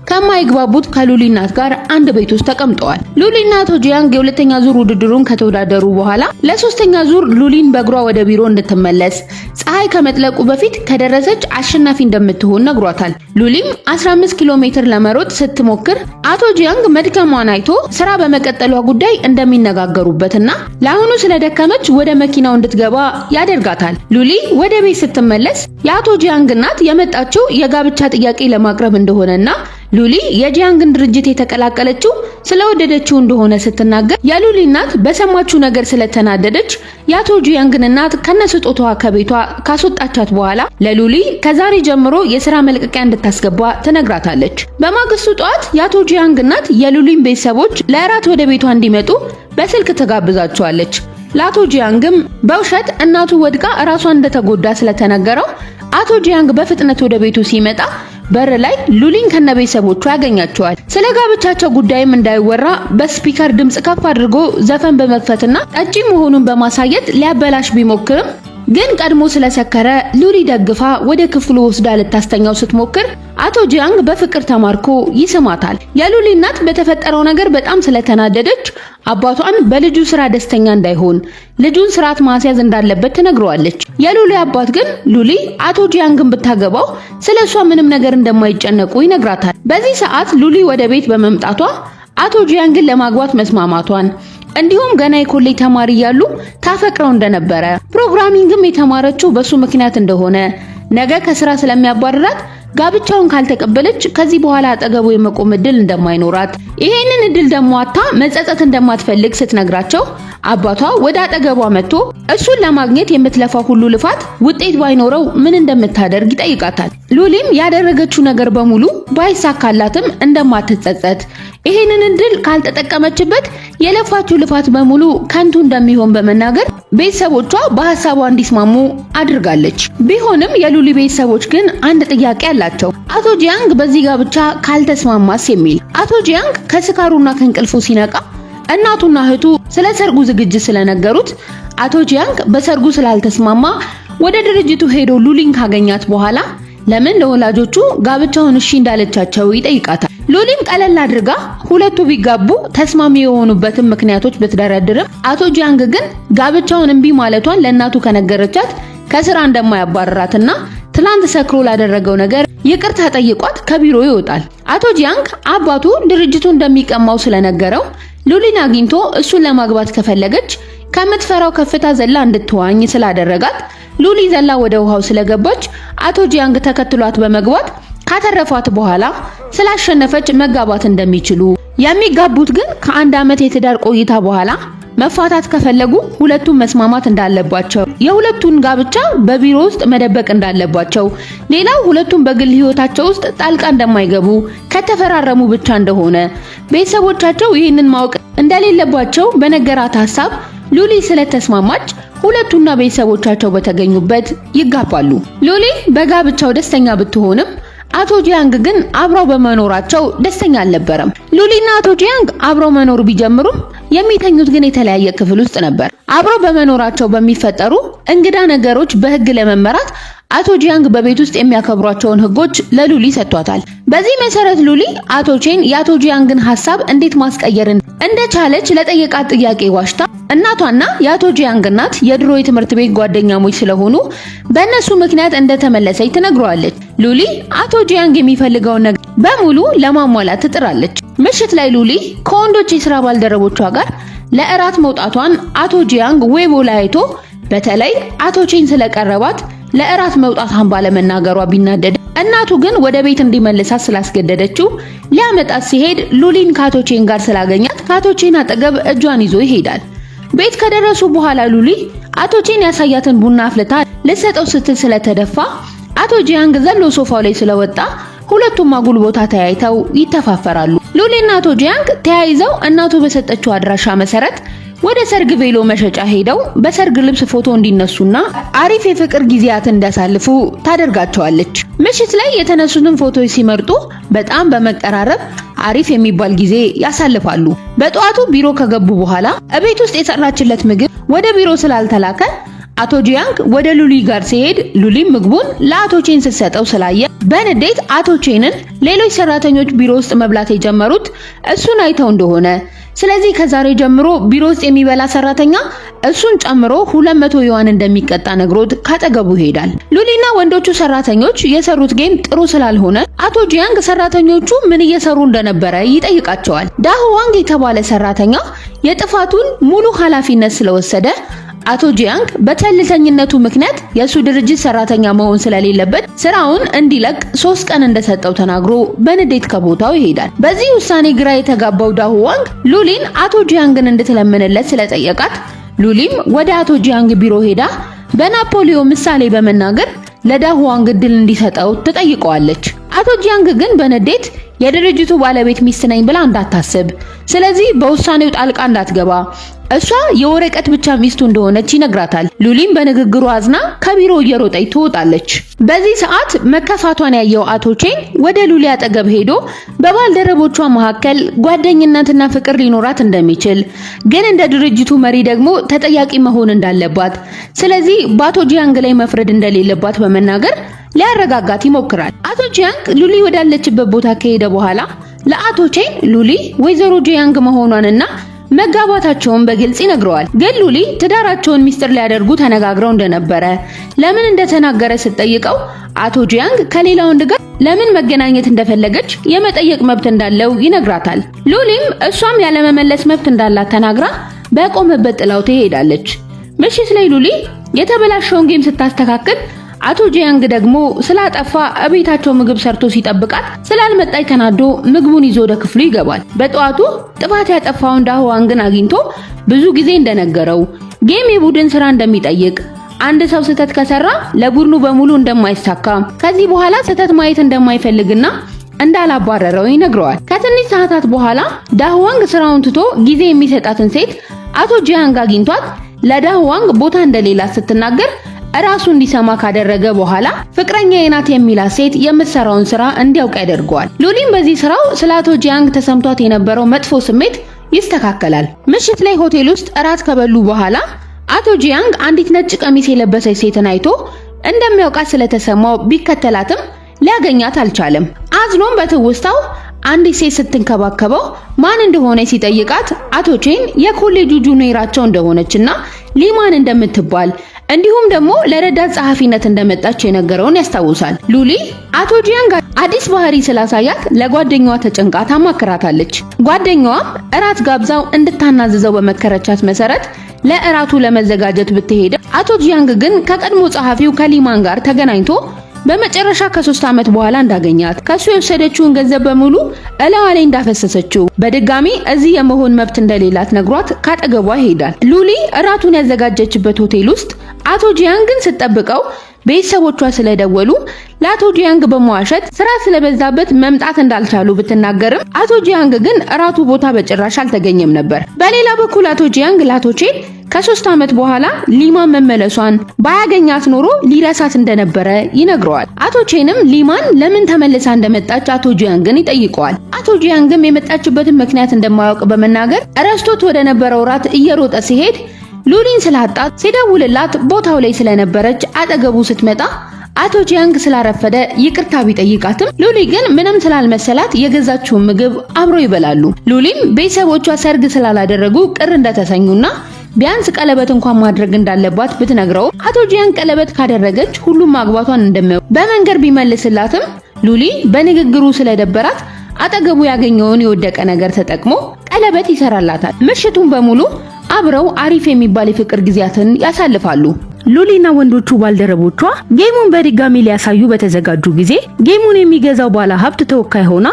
ከማይግባቡት ከሉሊ እናት ጋር አንድ ቤት ውስጥ ተቀምጠዋል። ሉሊና አቶ ጂያንግ የሁለተኛ ዙር ውድድሩን ከተወዳደሩ በኋላ ለሶስተኛ ዙር ሉሊን በእግሯ ወደ ቢሮ እንድትመለስ ፀሐይ ከመጥለቁ በፊት ከደረሰች አሸናፊ እንደምትሆን ነግሯታል። ሉሊም 15 ኪሎ ሜትር ለመሮጥ ስትሞክር አቶ ጂያንግ መድከሟን አይቶ ስራ በመቀጠሏ ጉዳይ እንደሚነጋገሩበትና ለአሁኑ ስለደከመች ወደ መኪናው እንድትገባ ያደርጋታል። ሉሊ ወደ ቤት ስትመለስ የአቶ ጂያንግ እናት የመጣችው የጋብቻ ጥያቄ ለማቅረብ እንደሆነና ሉሊ የጂያንግን ድርጅት የተቀላቀለችው ስለወደደችው እንደሆነ ስትናገር የሉሊ እናት በሰማችው ነገር ስለተናደደች የአቶ ጂያንግን እናት ከነስጦታዋ ከቤቷ ካስወጣቻት በኋላ ለሉሊ ከዛሬ ጀምሮ የስራ መልቀቂያ እንድታስገባ ትነግራታለች። በማግስቱ ጠዋት የአቶ ጂያንግ እናት የሉሊን ቤተሰቦች ለእራት ወደ ቤቷ እንዲመጡ በስልክ ትጋብዛቸዋለች። ለአቶ ጂያንግም በውሸት እናቱ ወድቃ ራሷን እንደተጎዳ ስለተነገረው አቶ ጂያንግ በፍጥነት ወደ ቤቱ ሲመጣ በር ላይ ሉሊን ከነቤተሰቦቿ ያገኛቸዋል። ስለ ጋብቻቸው ጉዳይም እንዳይወራ በ speaker ድምጽ ከፍ አድርጎ ዘፈን በመክፈትና ጠጪ መሆኑን በማሳየት ሊያበላሽ ቢሞክርም ግን ቀድሞ ስለሰከረ ሉሊ ደግፋ ወደ ክፍሉ ወስዳ ልታስተኛው ስትሞክር አቶ ጂያንግ በፍቅር ተማርኮ ይስማታል። የሉሊ እናት በተፈጠረው ነገር በጣም ስለተናደደች አባቷን በልጁ ስራ ደስተኛ እንዳይሆን ልጁን ስርዓት ማስያዝ እንዳለበት ትነግረዋለች። የሉሊ አባት ግን ሉሊ አቶ ጂያንግን ብታገባው ስለ እሷ ምንም ነገር እንደማይጨነቁ ይነግራታል። በዚህ ሰዓት ሉሊ ወደ ቤት በመምጣቷ አቶ ጂያንግን ለማግባት መስማማቷን እንዲሁም ገና የኮሌጅ ተማሪ እያሉ ታፈቅረው እንደነበረ programming ም የተማረችው በሱ ምክንያት እንደሆነ ነገ ከስራ ስለሚያባርራት ጋብቻውን ካልተቀበለች ከዚህ በኋላ አጠገቡ የመቆም እድል እንደማይኖራት ይሄንን እድል ደግሞ አጥታ መጸጸት እንደማትፈልግ ስትነግራቸው አባቷ ወደ አጠገቧ መጥቶ እሱን ለማግኘት የምትለፋው ሁሉ ልፋት ውጤት ባይኖረው ምን እንደምታደርግ ይጠይቃታል። ሉሊም ያደረገችው ነገር በሙሉ ባይሳካላትም እንደማትጸጸት ይሄንን እድል ካልተጠቀመችበት የለፋችው ልፋት በሙሉ ከንቱ እንደሚሆን በመናገር ቤተሰቦቿ በሀሳቧ እንዲስማሙ አድርጋለች። ቢሆንም የሉሊ ቤተሰቦች ግን አንድ ጥያቄ አላቸው። አቶ ጂያንግ በዚህ ጋብቻ ካልተስማማስ የሚል። አቶ ጂያንግ ከስካሩና ከእንቅልፉ ሲነቃ እናቱና እህቱ ስለ ሰርጉ ዝግጅት ስለነገሩት አቶ ጂያንግ በሰርጉ ስላልተስማማ ወደ ድርጅቱ ሄዶ ሉሊን ካገኛት በኋላ ለምን ለወላጆቹ ጋብቻውን እሺ እንዳለቻቸው ይጠይቃታል። ሉሊም ቀለል አድርጋ ሁለቱ ቢጋቡ ተስማሚ የሆኑበትን ምክንያቶች ብትደረድርም አቶ ጂያንግ ግን ጋብቻውን እምቢ ማለቷን ለእናቱ ከነገረቻት ከስራ እንደማያባርራትና ትላንት ሰክሮ ላደረገው ነገር ይቅርታ ጠይቋት ከቢሮ ይወጣል። አቶ ጂያንግ አባቱ ድርጅቱ እንደሚቀማው ስለነገረው ሉሊን አግኝቶ እሱን ለማግባት ከፈለገች ከምትፈራው ከፍታ ዘላ እንድትዋኝ ስላደረጋት ሉሊ ዘላ ወደ ውሃው ስለገባች አቶ ጂያንግ ተከትሏት በመግባት ካተረፏት በኋላ ስላሸነፈች መጋባት እንደሚችሉ፣ የሚጋቡት ግን ከአንድ ዓመት የትዳር ቆይታ በኋላ መፋታት ከፈለጉ ሁለቱም መስማማት እንዳለባቸው፣ የሁለቱን ጋብቻ በቢሮ ውስጥ መደበቅ እንዳለባቸው፣ ሌላው ሁለቱም በግል ሕይወታቸው ውስጥ ጣልቃ እንደማይገቡ ከተፈራረሙ ብቻ እንደሆነ፣ ቤተሰቦቻቸው ይህንን ማወቅ እንደሌለባቸው በነገራት ሀሳብ ሉሊ ስለተስማማች ሁለቱና ቤተሰቦቻቸው በተገኙበት ይጋባሉ። ሉሊ በጋብቻው ደስተኛ ብትሆንም አቶ ጂያንግ ግን አብረው በመኖራቸው ደስተኛ አልነበረም። ሉሊና አቶ ጂያንግ አብረው መኖር ቢጀምሩም የሚተኙት ግን የተለያየ ክፍል ውስጥ ነበር። አብረው በመኖራቸው በሚፈጠሩ እንግዳ ነገሮች በሕግ ለመመራት አቶ ጂያንግ በቤት ውስጥ የሚያከብሯቸውን ሕጎች ለሉሊ ሰጥቷታል። በዚህ መሰረት ሉሊ አቶ ቼን የአቶ ጂያንግን ሀሳብ እንዴት ማስቀየር እንደቻለች ለጠየቃት ጥያቄ ዋሽታ እናቷና የአቶ ጂያንግ እናት የድሮ የትምህርት ቤት ጓደኛሞች ስለሆኑ በእነሱ ምክንያት እንደተመለሰች ትነግረዋለች። ሉሊ አቶ ጂያንግ የሚፈልገውን ነገር በሙሉ ለማሟላት ትጥራለች። ምሽት ላይ ሉሊ ከወንዶች የስራ ባልደረቦቿ ጋር ለእራት መውጣቷን አቶ ጂያንግ ዌይቦ ላይ አይቶ በተለይ አቶ ቼን ስለቀረባት ለእራት መውጣቷን ባለመናገሯ ቢናደድ እናቱ ግን ወደ ቤት እንዲመልሳት ስላስገደደችው ሊያመጣት ሲሄድ ሉሊን ከአቶ ቼን ጋር ስላገኛት ከአቶ ቼን አጠገብ እጇን ይዞ ይሄዳል። ቤት ከደረሱ በኋላ ሉሊ አቶ ቼን ያሳያትን ቡና አፍልታ ልትሰጠው ስትል ስለተደፋ አቶ ጂያንግ ዘሎ ሶፋው ላይ ስለወጣ ሁለቱም አጉል ቦታ ተያይተው ይተፋፈራሉ። ሉሊና አቶ ጂያንግ ተያይዘው እናቱ በሰጠችው አድራሻ መሰረት ወደ ሰርግ ቬሎ መሸጫ ሄደው በሰርግ ልብስ ፎቶ እንዲነሱና አሪፍ የፍቅር ጊዜያት እንዲያሳልፉ ታደርጋቸዋለች። ምሽት ላይ የተነሱትን ፎቶዎች ሲመርጡ በጣም በመቀራረብ አሪፍ የሚባል ጊዜ ያሳልፋሉ። በጠዋቱ ቢሮ ከገቡ በኋላ እቤት ውስጥ የሰራችለት ምግብ ወደ ቢሮ ስላልተላከ አቶ ጂያንግ ወደ ሉሊ ጋር ሲሄድ ሉሊ ምግቡን ለአቶ ቼን ስትሰጠው ስላየ በንዴት አቶ ቼንን ሌሎች ሰራተኞች ቢሮ ውስጥ መብላት የጀመሩት እሱን አይተው እንደሆነ፣ ስለዚህ ከዛሬ ጀምሮ ቢሮ ውስጥ የሚበላ ሰራተኛ እሱን ጨምሮ 200 ዩዋን እንደሚቀጣ ነግሮት ካጠገቡ ይሄዳል። ሉሊና ወንዶቹ ሰራተኞች የሰሩት game ጥሩ ስላልሆነ አቶ ጂያንግ ሰራተኞቹ ምን እየሰሩ እንደነበረ ይጠይቃቸዋል። ዳህዋንግ የተባለ ሰራተኛ የጥፋቱን ሙሉ ኃላፊነት ስለወሰደ አቶ ጂያንግ በቸልተኝነቱ ምክንያት የእሱ ድርጅት ሰራተኛ መሆን ስለሌለበት ስራውን እንዲለቅ 3 ቀን እንደሰጠው ተናግሮ በንዴት ከቦታው ይሄዳል። በዚህ ውሳኔ ግራ የተጋባው ዳሁዋንግ ሉሊን አቶ ጂያንግን እንድትለምንለት ስለጠየቃት ሉሊም ወደ አቶ ጂያንግ ቢሮ ሄዳ በናፖሊዮን ምሳሌ በመናገር ለዳሁዋንግ እድል እንዲሰጠው ትጠይቀዋለች። አቶ ጂያንግ ግን በንዴት የድርጅቱ ባለቤት ሚስት ነኝ ብላ እንዳታስብ፣ ስለዚህ በውሳኔው ጣልቃ እንዳትገባ፣ እሷ የወረቀት ብቻ ሚስቱ እንደሆነች ይነግራታል። ሉሊም በንግግሩ አዝና ከቢሮ እየሮጠች ትወጣለች። በዚህ ሰዓት መከፋቷን ያየው አቶ ቼን ወደ ሉሊ አጠገብ ሄዶ በባልደረቦቿ መካከል ጓደኝነትና ፍቅር ሊኖራት እንደሚችል፣ ግን እንደ ድርጅቱ መሪ ደግሞ ተጠያቂ መሆን እንዳለባት፣ ስለዚህ በአቶ ጂያንግ ላይ መፍረድ እንደሌለባት በመናገር ሊያረጋጋት ይሞክራል። አቶ ጂያንግ ሉሊ ወዳለችበት ቦታ ከሄደ በኋላ ለአቶ ቼን ሉሊ ወይዘሮ ጂያንግ መሆኗንና መጋባታቸውን በግልጽ ይነግረዋል። ግን ሉሊ ትዳራቸውን ሚስጥር ሊያደርጉ ተነጋግረው እንደነበረ ለምን እንደተናገረ ስትጠይቀው አቶ ጂያንግ ከሌላ ወንድ ጋር ለምን መገናኘት እንደፈለገች የመጠየቅ መብት እንዳለው ይነግራታል። ሉሊም እሷም ያለመመለስ መብት እንዳላት ተናግራ በቆመበት ጥላው ትሄዳለች። ምሽት ላይ ሉሊ የተበላሸውን game ስታስተካክል አቶ ጂያንግ ደግሞ ስላጠፋ እቤታቸው ምግብ ሰርቶ ሲጠብቃት ስላልመጣች ተናዶ ምግቡን ይዞ ወደ ክፍሉ ይገባል። በጠዋቱ ጥፋት ያጠፋውን ዳህዋንግን አግኝቶ ብዙ ጊዜ እንደነገረው፣ game የቡድን ስራ እንደሚጠይቅ፣ አንድ ሰው ስህተት ከሰራ ለቡድኑ በሙሉ እንደማይሳካ፣ ከዚህ በኋላ ስህተት ማየት እንደማይፈልግና እንዳላባረረው ይነግረዋል። ከትንሽ ሰዓታት በኋላ ዳህዋንግ ስራውን ትቶ ጊዜ የሚሰጣትን ሴት አቶ ጂያንግ አግኝቷት ለዳህዋንግ ቦታ እንደሌላት ስትናገር እራሱ እንዲሰማ ካደረገ በኋላ ፍቅረኛዬ ናት የሚላት ሴት የምትሰራውን ስራ እንዲያውቅ ያደርገዋል። ሉሊም በዚህ ስራው ስለ አቶ ጂያንግ ተሰምቷት የነበረው መጥፎ ስሜት ይስተካከላል። ምሽት ላይ ሆቴል ውስጥ እራት ከበሉ በኋላ አቶ ጂያንግ አንዲት ነጭ ቀሚስ የለበሰች ሴትን አይቶ እንደሚያውቃት ስለተሰማው ቢከተላትም ሊያገኛት አልቻለም። አዝኖም በትውስታው አንዲት ሴት ስትንከባከበው ማን እንደሆነ ሲጠይቃት አቶ ቼን የኮሌጁ junior ኣቸው እንደሆነችና ሊማን እንደምትባል እንዲሁም ደግሞ ለረዳት ጸሐፊነት እንደመጣች የነገረውን ያስታውሳል። ሉሊ አቶ ጂያንግ አዲስ ባህሪ ስላሳያት ለጓደኛዋ ተጨንቃ ታማክራታለች። ጓደኛዋም እራት ጋብዛው እንድታናዝዘው በመከረቻት መሰረት ለእራቱ ለመዘጋጀት ብትሄድ አቶ ጂያንግ ግን ከቀድሞ ጸሐፊው ከሊማን ጋር ተገናኝቶ በመጨረሻ ከ3 ዓመት በኋላ እንዳገኛት፣ ከሱ የወሰደችውን ገንዘብ በሙሉ እላዋ ላይ እንዳፈሰሰችው፣ በድጋሚ እዚህ የመሆን መብት እንደሌላት ነግሯት ካጠገቧ ይሄዳል። ሉሊ እራቱን ያዘጋጀችበት ሆቴል ውስጥ አቶ ጂያንግን ስትጠብቀው ቤተሰቦቿ ስለደወሉ ለአቶ ጂያንግ በመዋሸት ስራ ስለበዛበት መምጣት እንዳልቻሉ ብትናገርም አቶ ጂያንግ ግን እራቱ ቦታ በጭራሽ አልተገኘም ነበር። በሌላ በኩል አቶ ጂያንግ ለአቶ ቼን ከ3 ዓመት በኋላ ሊማን መመለሷን፣ ባያገኛት ኖሮ ሊረሳት እንደነበረ ይነግረዋል። አቶ ቼንም ሊማን ለምን ተመልሳ እንደመጣች አቶ ጂያንግን ይጠይቀዋል። አቶ ጂያንግም የመጣችበትን ምክንያት እንደማያውቅ በመናገር ረስቶት ወደ ነበረው ራት እየሮጠ ሲሄድ ሉሊን ስላጣት ሲደውልላት ቦታው ላይ ስለነበረች አጠገቡ ስትመጣ አቶ ጂያንግ ስላረፈደ ይቅርታ ቢጠይቃትም ሉሊ ግን ምንም ስላልመሰላት የገዛችውን ምግብ አብረው ይበላሉ። ሉሊም ቤተሰቦቿ ሰርግ ስላላደረጉ ቅር እንደተሰኙና ቢያንስ ቀለበት እንኳን ማድረግ እንዳለባት ብትነግረው አቶ ጂያንግ ቀለበት ካደረገች ሁሉም ማግባቷን እንደሚያውቅ በመንገር ቢመልስላትም ሉሊ በንግግሩ ስለደበራት አጠገቡ ያገኘውን የወደቀ ነገር ተጠቅሞ ቀለበት ይሰራላታል። ምሽቱን በሙሉ አብረው አሪፍ የሚባል የፍቅር ጊዜያትን ያሳልፋሉ። ሉሊና ወንዶቹ ባልደረቦቿ game ኡን በድጋሚ ሊያሳዩ በተዘጋጁ ጊዜ game ኡን የሚገዛው ባለ ሀብት ተወካይ ሆና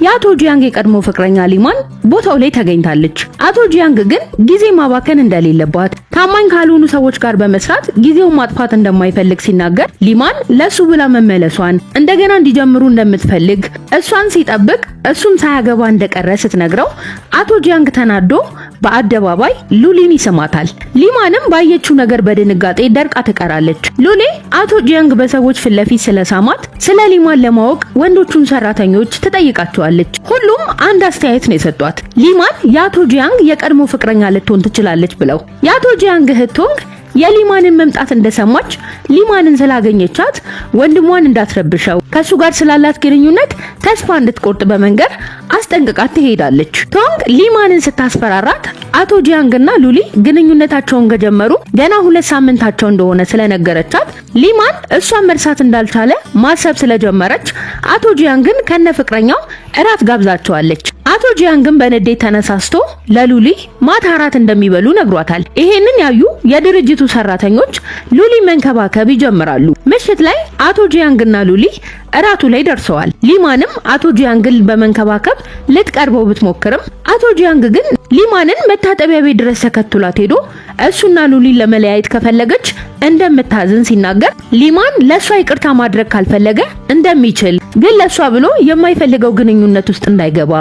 የአቶ ጂያንግ የቀድሞ ፍቅረኛ ሊማን ቦታው ላይ ተገኝታለች። አቶ ጂያንግ ግን ጊዜ ማባከን እንደሌለባት፣ ታማኝ ካልሆኑ ሰዎች ጋር በመስራት ጊዜውን ማጥፋት እንደማይፈልግ ሲናገር ሊማን ለሱ ብላ መመለሷን፣ እንደገና እንዲጀምሩ እንደምትፈልግ፣ እሷን ሲጠብቅ እሱም ሳያገባ እንደቀረ ስትነግረው አቶ ጂያንግ ተናዶ በአደባባይ ሉሊን ይስማታል። ሊማንም ባየችው ነገር በድንጋጤ ደርቃ ትቀራለች። ሉሊ አቶ ጂያንግ በሰዎች ፊት ለፊት ስለሳማት ስለ ሊማን ለማወቅ ወንዶቹን ሰራተኞች ትጠይቃቸዋለች። ሁሉም አንድ አስተያየት ነው የሰጧት። ሊማን የአቶ ጂያንግ የቀድሞ ፍቅረኛ ልትሆን ትችላለች ብለው። የአቶ ጂያንግ እህት ቶንግ የሊማንን መምጣት እንደሰማች ሊማንን ስላገኘቻት ወንድሟን እንዳትረብሸው፣ ከሱ ጋር ስላላት ግንኙነት ተስፋ እንድትቆርጥ በመንገር አስጠንቅቃት ትሄዳለች። ቶንግ ሊማንን ስታስፈራራት አቶ ጂያንግና ሉሊ ግንኙነታቸውን ከጀመሩ ገና 2 ሳምንታቸው እንደሆነ ስለነገረቻት ሊማን እሷን መርሳት እንዳልቻለ ማሰብ ስለጀመረች አቶ ጂያንግን ከነ ፍቅረኛው እራት ጋብዛቸዋለች። አቶ ጂያንግን በንዴት ተነሳስቶ ለሉሊ ማታ እራት እንደሚበሉ ነግሯታል። ይሄንን ያዩ የድርጅቱ ሰራተኞች ሉሊ መንከባከብ ይጀምራሉ። ምሽት ላይ አቶ ጂያንግና ሉሊ እራቱ ላይ ደርሰዋል። ሊማንም አቶ ጂያንግን በመንከባከብ ልትቀርበው ብትሞክርም አቶ ጂያንግ ግን ሊማንን መታጠቢያ ቤት ድረስ ተከትሏት ሄዶ እሱና ሉሊን ለመለያየት ከፈለገች እንደምታዝን ሲናገር፣ ሊማን ለሷ ይቅርታ ማድረግ ካልፈለገ እንደሚችል፣ ግን ለሷ ብሎ የማይፈልገው ግንኙነት ውስጥ እንዳይገባ፣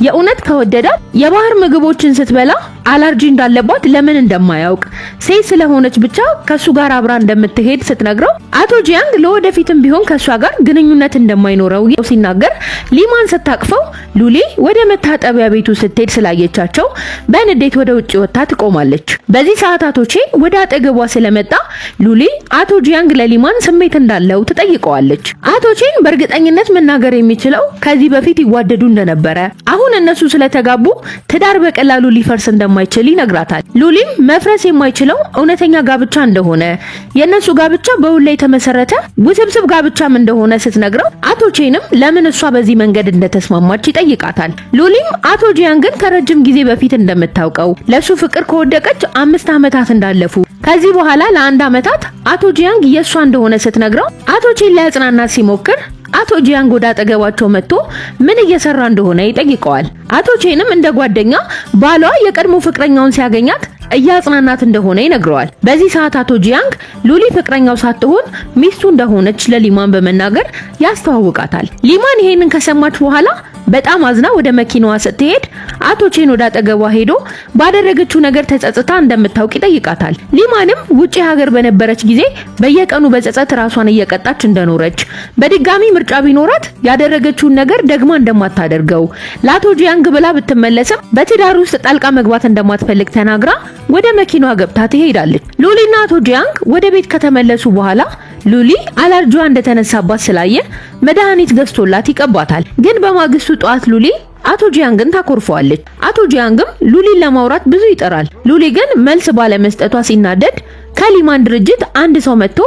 የእውነት ከወደዳት የባህር ምግቦችን ስትበላ አለርጂ እንዳለባት ለምን እንደማያውቅ፣ ሴት ስለሆነች ብቻ ከሱ ጋር አብራ እንደምትሄድ ስትነግረው፣ አቶ ጂያንግ ለወደፊትም ቢሆን ከሷ ጋር ግንኙነት እንደማይኖረው ሲናገር ሊማን ስታቅፈው ሉሊ ወደ መታጠቢያ ቤቱ ስትሄድ ስላየቻቸው በንዴት ወደ ውጭ ወጥታ ትቆማለች። በዚህ ሰዓት አቶ ቼን ወደ አጠገቧ ስለመጣ ሉሊ አቶ ጂያንግ ለሊማን ስሜት እንዳለው ትጠይቀዋለች። አቶ ቼን በእርግጠኝነት መናገር የሚችለው ከዚህ በፊት ይዋደዱ እንደነበረ፣ አሁን እነሱ ስለተጋቡ ትዳር በቀላሉ ሊፈርስ እንደማይችል ይነግራታል። ሉሊም መፍረስ የማይችለው እውነተኛ ጋብቻ እንደሆነ፣ የእነሱ ጋብቻ በውል ላይ የተመሰረተ ውስብስብ ጋብቻም እንደሆነ ስትነግረው አቶ ቼንም ለምን እሷ በዚህ መንገድ እንደተስማማች ይጠይቃታል። ሉሊም አቶ ጂያንግን ከረጅም ጊዜ በፊት እንደምታውቀው፣ ለሱ ፍቅር ከወደቀች 5 ዓመታት እንዳለፉ፣ ከዚህ በኋላ ለአንድ ዓመታት አቶ ጂያንግ የእሷ እንደሆነ ስትነግረው አቶ ቼን ሊያጽናናት ሲሞክር አቶ ጂያንግ ወደ አጠገባቸው መጥቶ ምን እየሰራ እንደሆነ ይጠይቀዋል። አቶ ቼንም እንደ ጓደኛ ባሏ የቀድሞ ፍቅረኛውን ሲያገኛት እያጽናናት እንደሆነ ይነግረዋል። በዚህ ሰዓት አቶ ጂያንግ ሉሊ ፍቅረኛው ሳትሆን ሚስቱ እንደሆነች ለሊማን በመናገር ያስተዋውቃታል። ሊማን ይሄንን ከሰማች በኋላ በጣም አዝና ወደ መኪናዋ ስትሄድ አቶ ቼን ወደ አጠገቧ ሄዶ ባደረገችው ነገር ተጸጽታ እንደምታውቅ ይጠይቃታል። ሊማንም ውጪ ሀገር በነበረች ጊዜ በየቀኑ በጸጸት ራሷን እየቀጣች እንደኖረች፣ በድጋሚ ምርጫ ቢኖራት ያደረገችውን ነገር ደግማ እንደማታደርገው፣ ለአቶ ጂያንግ ብላ ብትመለስም በትዳር ውስጥ ጣልቃ መግባት እንደማትፈልግ ተናግራ ወደ መኪናዋ ገብታ ትሄዳለች። ሉሊና አቶ ጂያንግ ወደ ቤት ከተመለሱ በኋላ ሉሊ አለርጂዋ እንደተነሳባት ስላየ መድኃኒት ገዝቶላት ይቀባታል። ግን በማግስቱ ጠዋት ሉሊ አቶ ጂያንግን ታኮርፈዋለች። አቶ ጂያንግም ሉሊን ለማውራት ብዙ ይጥራል። ሉሊ ግን መልስ ባለመስጠቷ ሲናደድ ከሊማን ድርጅት አንድ ሰው መጥቶ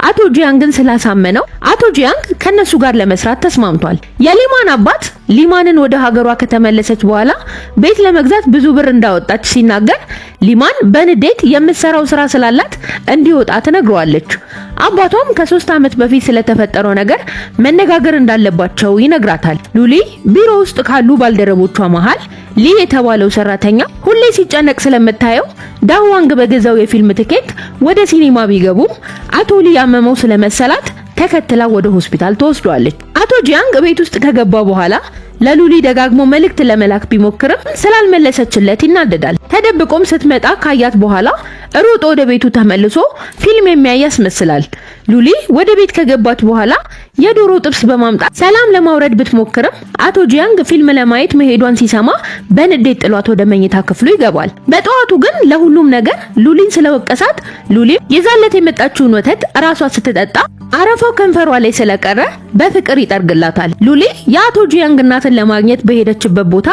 አቶ ጂያንግን ስላሳመነው አቶ ጂያንግ ከነሱ ጋር ለመስራት ተስማምቷል። የሊማን አባት ሊማንን ወደ ሀገሯ ከተመለሰች በኋላ ቤት ለመግዛት ብዙ ብር እንዳወጣች ሲናገር ሊማን በንዴት የምትሰራው ስራ ስላላት እንዲወጣ ትነግረዋለች። አባቷም ከ3 ዓመት በፊት ስለተፈጠረው ነገር መነጋገር እንዳለባቸው ይነግራታል። ሉሊ ቢሮ ውስጥ ካሉ ባልደረቦቿ መሃል ሊ የተባለው ሰራተኛ ሁሌ ሲጨነቅ ስለምታየው ዳዋንግ በገዛው የፊልም ትኬት ወደ ሲኒማ ቢገቡም አቶ ሊ ያመመው ስለመሰላት ተከትላ ወደ ሆስፒታል ትወስደዋለች። አቶ ጂያንግ ቤት ውስጥ ከገባ በኋላ ለሉሊ ደጋግሞ መልእክት ለመላክ ቢሞክርም ስላልመለሰችለት ይናደዳል። ተደብቆም ስትመጣ ካያት በኋላ ሮጦ ወደ ቤቱ ተመልሶ ፊልም የሚያይ ያስመስላል። ሉሊ ወደ ቤት ከገባች በኋላ የዶሮ ጥብስ በማምጣት ሰላም ለማውረድ ብትሞክርም አቶ ጂያንግ ፊልም ለማየት መሄዷን ሲሰማ በንዴት ጥሏት ወደ መኝታ ክፍሉ ይገባል። በጠዋቱ ግን ለሁሉም ነገር ሉሊን ስለወቀሳት ሉሊም ይዛለት የመጣችውን ወተት ራሷ ስትጠጣ አረፋው ከንፈሯ ላይ ስለቀረ በፍቅር ይጠርግላታል። ሉሊ የአቶ ጂያንግ እናትን ለማግኘት በሄደችበት ቦታ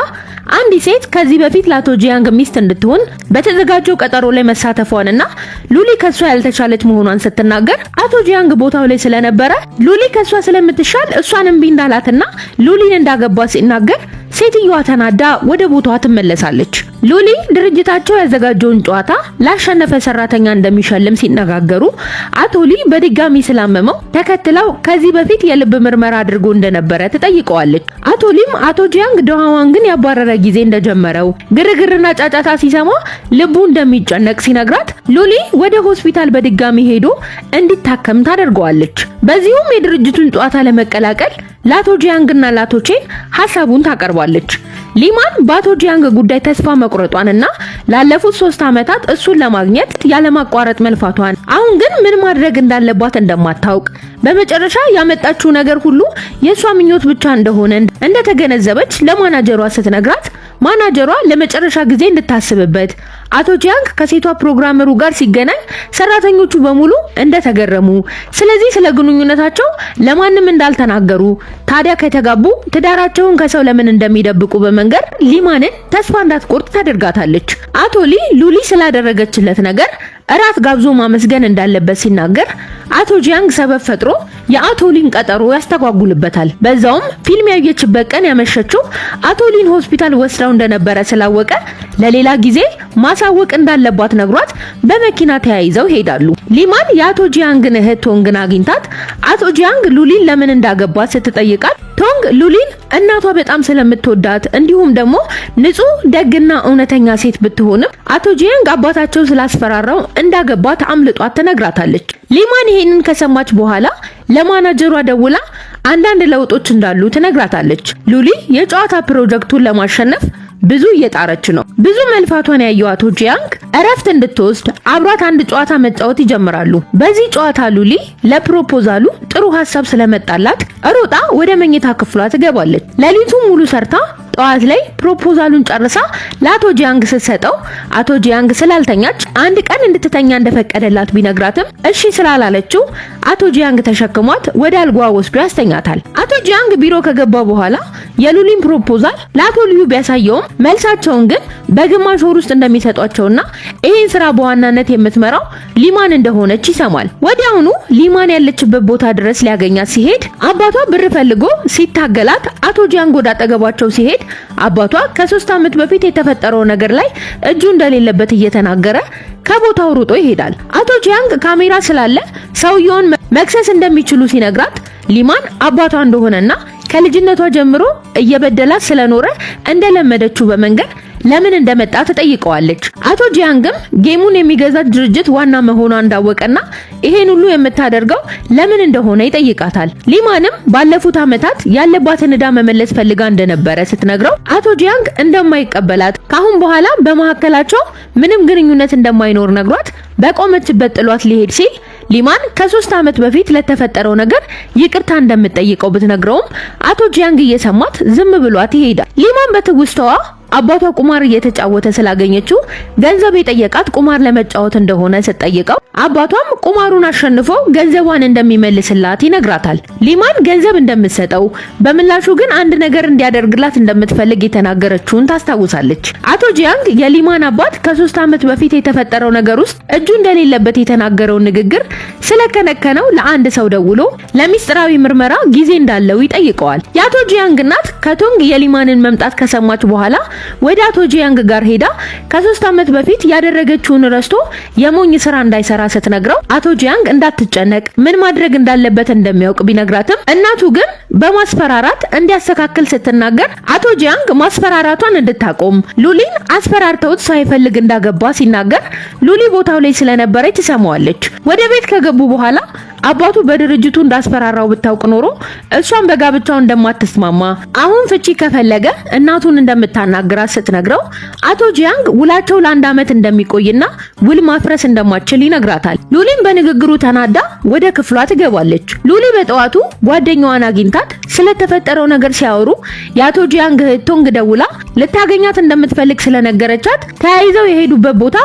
አንዲት ሴት ከዚህ በፊት ለአቶ ጂያንግ ሚስት እንድትሆን በተዘጋጀው ቀጠሮ ላይ መሳተፏንና ሉሊ ከሷ ያልተሻለች መሆኗን ስትናገር አቶ ጂያንግ ቦታው ላይ ስለነበረ ሉሊ ከሷ ስለምትሻል እሷን እምቢ እንዳላትና ሉሊን እንዳገባ ሲናገር ሴትዮዋ ተናዳ ወደ ቦታዋ ትመለሳለች። ሉሊ ድርጅታቸው ያዘጋጀውን ጨዋታ ላሸነፈ ሰራተኛ እንደሚሸልም ሲነጋገሩ አቶ ሊ በድጋሚ ስላመመው ተከትላው ከዚህ በፊት የልብ ምርመራ አድርጎ እንደነበረ ትጠይቀዋለች። አቶ ሊም አቶ ጂያንግ ደዋዋንግን ያባረረ ጊዜ እንደጀመረው ግርግርና ጫጫታ ሲሰማ ልቡ እንደሚጨነቅ ሲነግራት ሉሊ ወደ ሆስፒታል በድጋሚ ሄዶ እንዲታከም ታደርገዋለች። በዚሁም የድርጅቱን ጨዋታ ለመቀላቀል ለአቶ ጂያንግና ለአቶ ቼን ሀሳቡን ታቀርባለች። ሊማን በአቶ ጂያንግ ጉዳይ ተስፋ መቁረጧንና ላለፉት 3 ዓመታት እሱን ለማግኘት ያለማቋረጥ መልፋቷን፣ አሁን ግን ምን ማድረግ እንዳለባት እንደማታውቅ፣ በመጨረሻ ያመጣችው ነገር ሁሉ የእሷ ምኞት ብቻ እንደሆነ እንደተገነዘበች ለማናጀሯ ስትነግራት ማናጀሯ ለመጨረሻ ጊዜ እንድታስብበት፣ አቶ ጂያንግ ከሴቷ programmer ኡ ጋር ሲገናኝ ሰራተኞቹ በሙሉ እንደተገረሙ፣ ስለዚህ ስለ ግንኙነታቸው ለማንም እንዳልተናገሩ፣ ታዲያ ከተጋቡ ትዳራቸውን ከሰው ለምን እንደሚደብቁ በመንገር ሊማንን ተስፋ እንዳትቆርጥ ታደርጋታለች። አቶ ሊ ሉሊ ስላደረገችለት ነገር እራት ጋብዞ ማመስገን እንዳለበት ሲናገር አቶ ጂያንግ ሰበብ ፈጥሮ የአቶ ሊን ቀጠሮ ያስተጓጉልበታል። በዛውም ፊልም ያየችበት ቀን ያመሸችው አቶ ሊን ሆስፒታል ወስዳው እንደነበረ ስላወቀ ለሌላ ጊዜ ማሳወቅ እንዳለባት ነግሯት በመኪና ተያይዘው ይሄዳሉ። ሊማን የአቶ ጂያንግን እህት ቶንግን አግኝታት አቶ ጂያንግ ሉሊን ለምን እንዳገባት ስትጠይቃት ቶንግ ሉሊን እናቷ በጣም ስለምትወዳት እንዲሁም ደግሞ ንጹህ ደግና እውነተኛ ሴት ብትሆንም አቶ ጂያንግ አባታቸው ስላስፈራራው እንዳገባት አምልጧት ትነግራታለች። ሊማን ይሄንን ከሰማች በኋላ ለማናጀሯ ደውላ አንዳንድ ለውጦች እንዳሉ ትነግራታለች። ሉሊ የጨዋታ ፕሮጀክቱን ለማሸነፍ ብዙ እየጣረች ነው። ብዙ መልፋቷን ያየው አቶ ጂያንግ እረፍት እንድትወስድ አብሯት አንድ ጨዋታ መጫወት ይጀምራሉ። በዚህ ጨዋታ ሉሊ ለ proposal ኡ ጥሩ ሀሳብ ስለመጣላት ሮጣ ወደ መኝታ ክፍሏ ትገባለች። ሌሊቱን ሙሉ ሰርታ ጠዋት ላይ proposal ኡን ጨርሳ ለአቶ ጂያንግ ስትሰጠው አቶ ጂያንግ ስላልተኛች አንድ ቀን እንድትተኛ እንደፈቀደላት ቢነግራትም እሺ ስላላለችው አቶ ጂያንግ ተሸክሟት ወደ አልጋዋ ወስዶ ያስተኛታል። አቶ ጂያንግ ቢሮ ከገባ በኋላ የሉሊን proposal ለአቶ ልዩ ቢያሳየውም መልሳቸውን ግን በግማሽ ወር ውስጥ እንደሚሰጧቸውና ይህን ስራ በዋናነት የምትመራው ሊማን እንደሆነች ይሰማል። ወዲያውኑ ሊማን ያለችበት ቦታ ድረስ ሊያገኛት ሲሄድ አባቷ ብር ፈልጎ ሲታገላት አቶ ጂያንግ ወደ አጠገባቸው ሲሄድ አባቷ ከ3 ዓመት በፊት የተፈጠረው ነገር ላይ እጁ እንደሌለበት እየተናገረ ከቦታው ሩጦ ይሄዳል። አቶ ጂያንግ ካሜራ ስላለ ሰውየውን መክሰስ እንደሚችሉ ሲነግራት ሊማን አባቷ እንደሆነና ከልጅነቷ ጀምሮ እየበደላት ስለኖረ እንደለመደችው በመንገር ለምን እንደመጣ ትጠይቀዋለች። አቶ ጂያንግም game ኡን የሚገዛት ድርጅት ዋና መሆኗ እንዳወቀና ይሄን ሁሉ የምታደርገው ለምን እንደሆነ ይጠይቃታል። ሊማንም ባለፉት ዓመታት ያለባትን ዕዳ መመለስ ፈልጋ እንደነበረ ስትነግረው አቶ ጂያንግ እንደማይቀበላት፣ ካሁን በኋላ በመካከላቸው ምንም ግንኙነት እንደማይኖር ነግሯት በቆመችበት ጥሏት ሊሄድ ሲል ሊማን ከ3 ዓመት በፊት ለተፈጠረው ነገር ይቅርታ እንደምትጠይቀው ብትነግረውም አቶ ጂያንግ እየሰማት ዝም ብሏት ይሄዳል። ሊማን በትውስታዋ አባቷ ቁማር እየተጫወተ ስላገኘችው ገንዘብ የጠየቃት ቁማር ለመጫወት እንደሆነ ስትጠይቀው አባቷም ቁማሩን አሸንፎ ገንዘቧን እንደሚመልስላት ይነግራታል። ሊማን ገንዘብ እንደምትሰጠው፣ በምላሹ ግን አንድ ነገር እንዲያደርግላት እንደምትፈልግ የተናገረችውን ታስታውሳለች። አቶ ጂያንግ የሊማን አባት ከ3 ዓመት በፊት የተፈጠረው ነገር ውስጥ እጁ እንደሌለበት የተናገረውን ንግግር ስለከነከነው ለአንድ ሰው ደውሎ ለሚስጥራዊ ምርመራ ጊዜ እንዳለው ይጠይቀዋል። የአቶ ጂያንግ እናት ከቶንግ የሊማንን መምጣት ከሰማች በኋላ ወደ አቶ ጂያንግ ጋር ሄዳ ከ3 ዓመት በፊት ያደረገችውን ረስቶ የሞኝ ስራ እንዳይሰራ ስትነግረው አቶ ጂያንግ እንዳትጨነቅ፣ ምን ማድረግ እንዳለበት እንደሚያውቅ ቢነግራትም እናቱ ግን በማስፈራራት እንዲያስተካክል ስትናገር አቶ ጂያንግ ማስፈራራቷን እንድታቆም፣ ሉሊን አስፈራርተውት ሳይፈልግ እንዳገባ ሲናገር ሉሊ ቦታው ላይ ስለነበረች ትሰማዋለች። ወደ ቤት ከገቡ በኋላ አባቱ በድርጅቱ እንዳስፈራራው ብታውቅ ኖሮ እሷን በጋብቻው እንደማትስማማ፣ አሁን ፍቺ ከፈለገ እናቱን እንደምታናግራት ስትነግረው አቶ ጂያንግ ውላቸው ለአንድ ዓመት እንደሚቆይና ውል ማፍረስ እንደማትችል ይነግራታል። ሉሊም በንግግሩ ተናዳ ወደ ክፍሏ ትገባለች። ሉሊ በጠዋቱ ጓደኛዋን አግኝታት ስለተፈጠረው ነገር ሲያወሩ የአቶ ጂያንግ እህት ቶንግ ደውላ ልታገኛት እንደምትፈልግ ስለነገረቻት ተያይዘው የሄዱበት ቦታ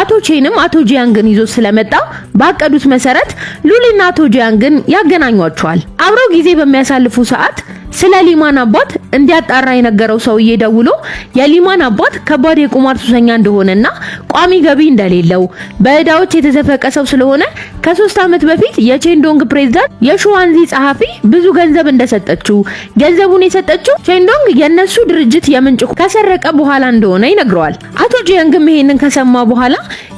አቶ ቼንም አቶ ጂያንግን ይዞ ስለመጣ ባቀዱት መሰረት ሉሊና አቶ ጂያንግን ያገናኟቸዋል። አብረው ጊዜ በሚያሳልፉ ሰዓት ስለ ሊማን አባት እንዲያጣራ የነገረው ሰውዬ ደውሎ የሊማን አባት ከባድ የቁማር ሱሰኛ እንደሆነና ቋሚ ገቢ እንደሌለው፣ በእዳዎች የተዘፈቀ ሰው ስለሆነ ከ3 ዓመት በፊት የቼንዶንግ ፕሬዝዳንት የሹዋንዚ ጸሐፊ ብዙ ገንዘብ እንደሰጠችው፣ ገንዘቡን የሰጠችው ቼንዶንግ የነሱ ድርጅት የምንጭ ከሰረቀ በኋላ እንደሆነ ይነግረዋል። አቶ ጂያንግም ይሄንን ከሰማ በኋላ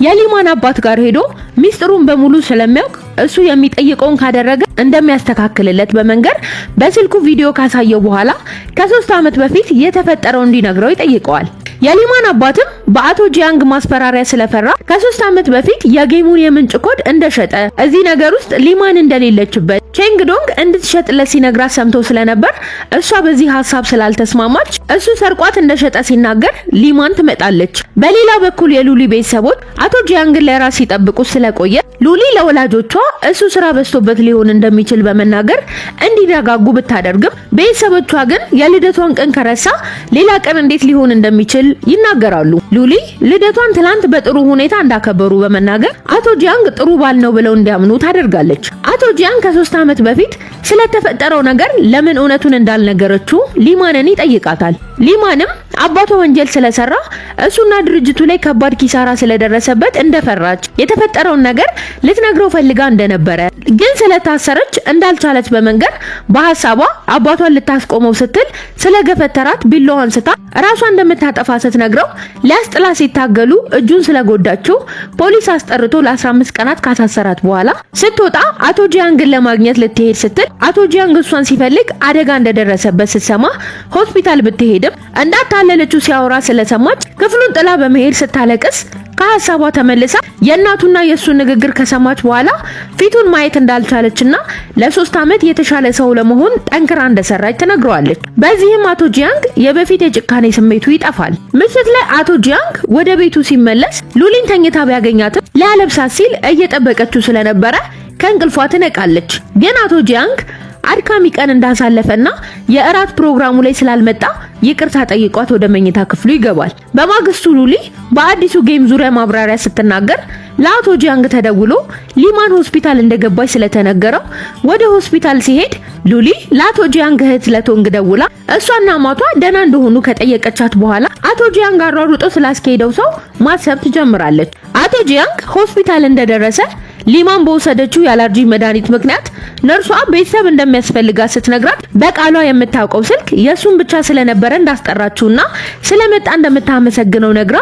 የሊማን አባት ጋር ሄዶ ሚስጥሩን በሙሉ ስለሚያውቅ እሱ የሚጠይቀውን ካደረገ እንደሚያስተካክልለት በመንገር በስልኩ ቪዲዮ ካሳየው በኋላ ከ3 ዓመት በፊት የተፈጠረው እንዲነግረው ይጠይቀዋል። የሊማን አባትም በአቶ ጂያንግ ማስፈራሪያ ስለፈራ ከ3 ዓመት በፊት የ game ኡን የምንጭ ኮድ እንደሸጠ፣ እዚህ ነገር ውስጥ ሊማን እንደሌለችበት ቼንግዶንግ እንድትሸጥለት ሲነግራት ሰምቶ ስለነበር እሷ በዚህ ሀሳብ ስላልተስማማች እሱ ሰርቋት እንደሸጠ ሲናገር ሊማን ትመጣለች። በሌላ በኩል የሉሊ ቤተሰቦች አቶ ጂያንግን ለራት ሲጠብቁ ስለቆየ ሉሊ ለወላጆቿ እሱ ስራ በዝቶበት ሊሆን እንደሚችል በመናገር እንዲረጋጉ ብታደርግም ቤተሰቦቿ ግን የልደቷን ቀን ከረሳ ሌላ ቀን እንዴት ሊሆን እንደሚችል ይናገራሉ። ሉሊ ልደቷን ትላንት በጥሩ ሁኔታ እንዳከበሩ በመናገር አቶ ጂያንግ ጥሩ ባል ነው ብለው እንዲያምኑ ታደርጋለች። አቶ ጂያንግ ከ3 ዓመት በፊት ስለተፈጠረው ነገር ለምን እውነቱን እንዳልነገረችው ሊማንን ይጠይቃታል። ሊማንም አባቷ ወንጀል ስለሰራ እሱና ድርጅቱ ላይ ከባድ ኪሳራ ስለደረሰበት እንደፈራች፣ የተፈጠረውን ነገር ልትነግረው ፈልጋ እንደነበረ ግን ስለታሰረች እንዳልቻለች በመንገር በሀሳቧ አባቷን ልታስቆመው ስትል ስለገፈተራት ቢላዋ አንስታ ራሷን እንደምታጠፋ ስትነግረው ሊያስጥላ ሲታገሉ እጁን ስለጎዳችው ፖሊስ አስጠርቶ ለ15 ቀናት ካሳሰራት በኋላ ስትወጣ አቶ ጂያንግን ለማግኘት ልትሄድ ስትል አቶ ጂያንግ እሷን ሲፈልግ አደጋ እንደደረሰበት ስትሰማ ሆስፒታል ብትሄድም እንዳታለለችው ሲያወራ ስለሰማች ክፍሉን ጥላ በመሄድ ስታለቅስ ከሀሳቧ ተመልሳ የእናቱና የእሱን ንግግር ከሰማች በኋላ ፊቱን ማየት እንዳልቻለችና ለ3 ዓመት የተሻለ ሰው ለመሆን ጠንክራ እንደሰራች ትነግረዋለች። በዚህም አቶ ጂያንግ የበፊት የጭካኔ ስሜቱ ይጠፋል። ምሽት ላይ አቶ ጂያንግ ወደ ቤቱ ሲመለስ ሉሊን ተኝታ ቢያገኛትም ሊያለብሳት ሲል እየጠበቀችው ስለነበረ ከእንቅልፏ ትነቃለች። ግን አቶ ጂያንግ አድካሚ ቀን እንዳሳለፈና የእራት ፕሮግራሙ ላይ ስላልመጣ ይቅርታ ጠይቋት ወደ መኝታ ክፍሉ ይገባል። በማግስቱ ሉሊ በአዲሱ game ዙሪያ ማብራሪያ ስትናገር ለአቶ ጂያንግ ተደውሎ ሊማን ሆስፒታል እንደገባች ስለተነገረው ወደ ሆስፒታል ሲሄድ ሉሊ ለአቶ ጂያንግ እህት ለቶንግ ደውላ እሷና አማቷ ደህና እንደሆኑ ከጠየቀቻት በኋላ አቶ ጂያንግ አሯሩጦ ስላስኬደው ሰው ማሰብ ትጀምራለች። አቶ ጂያንግ ሆስፒታል እንደደረሰ ሊማን በወሰደችው የአለርጂ መድኃኒት ምክንያት ነርሷ ቤተሰብ እንደሚያስፈልጋት ስትነግራት በቃሏ የምታውቀው ስልክ የሱን ብቻ ስለነበረ እንዳስጠራችውና ስለመጣ እንደምታመሰግነው ነግራ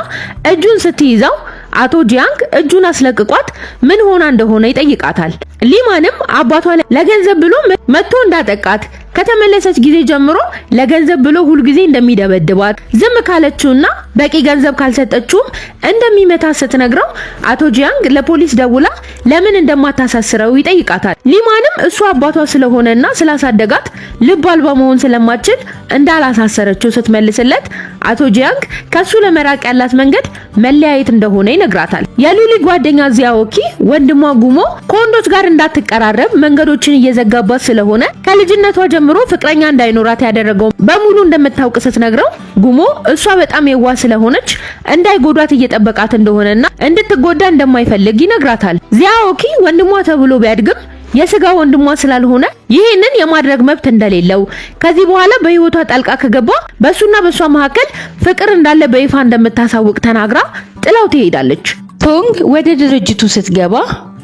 እጁን ስትይዘው አቶ ጂያንግ እጁን አስለቅቋት ምን ሆና እንደሆነ ይጠይቃታል። ሊማንም አባቷ ለገንዘብ ብሎ መጥቶ እንዳጠቃት፣ ከተመለሰች ጊዜ ጀምሮ ለገንዘብ ብሎ ሁልጊዜ እንደሚደበድባት፣ ዝም ካለችውና በቂ ገንዘብ ካልሰጠችውም እንደሚመታ ስትነግረው አቶ ጂያንግ ለፖሊስ ደውላ ለምን እንደማታሳስረው ይጠይቃታል። ሊማንም እሱ አባቷ ስለሆነና ስላሳደጋት ልብ አልባ መሆን ስለማትችል እንዳላሳሰረችው ስትመልስለት አቶ ጂያንግ ከሱ ለመራቅ ያላት መንገድ መለያየት እንደሆነ ይነግራታል። የሉሊ ጓደኛ ዚያዎኪ ወንድሟ ጉሞ ከወንዶች ጋር እንዳትቀራረብ መንገዶችን እየዘጋባት ስለሆነ ከልጅነቷ ጀምሮ ፍቅረኛ እንዳይኖራት ያደረገው በሙሉ እንደምታውቅ ስትነግረው ጉሞ እሷ በጣም የዋህ ስለሆነች እንዳይጎዷት እየጠበቃት እንደሆነና እንድትጎዳ እንደማይፈልግ ይነግራታል። ዚያዎኪ ወንድሟ ተብሎ ቢያድግም የስጋ ወንድሟ ስላልሆነ ይህንን የማድረግ መብት እንደሌለው፣ ከዚህ በኋላ በህይወቷ ጣልቃ ከገባ በእሱና በእሷ መካከል ፍቅር እንዳለ በይፋ እንደምታሳውቅ ተናግራ ጥላው ትሄዳለች። ቶንግ ወደ ድርጅቱ ስትገባ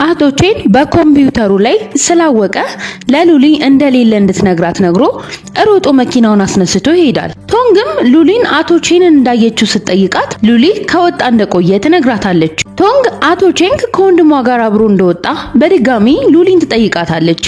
አቶ ቼን በኮምፒውተሩ ላይ ስላወቀ ለሉሊ እንደሌለ እንድትነግራት ነግሮ ሮጦ መኪናውን አስነስቶ ይሄዳል። ቶንግም ሉሊን አቶ ቼንን እንዳየችው ስትጠይቃት ሉሊ ከወጣ እንደቆየ ትነግራታለች። ቶንግ አቶ ቼንግ ከወንድሟ ጋር አብሮ እንደወጣ በድጋሚ ሉሊን ትጠይቃታለች።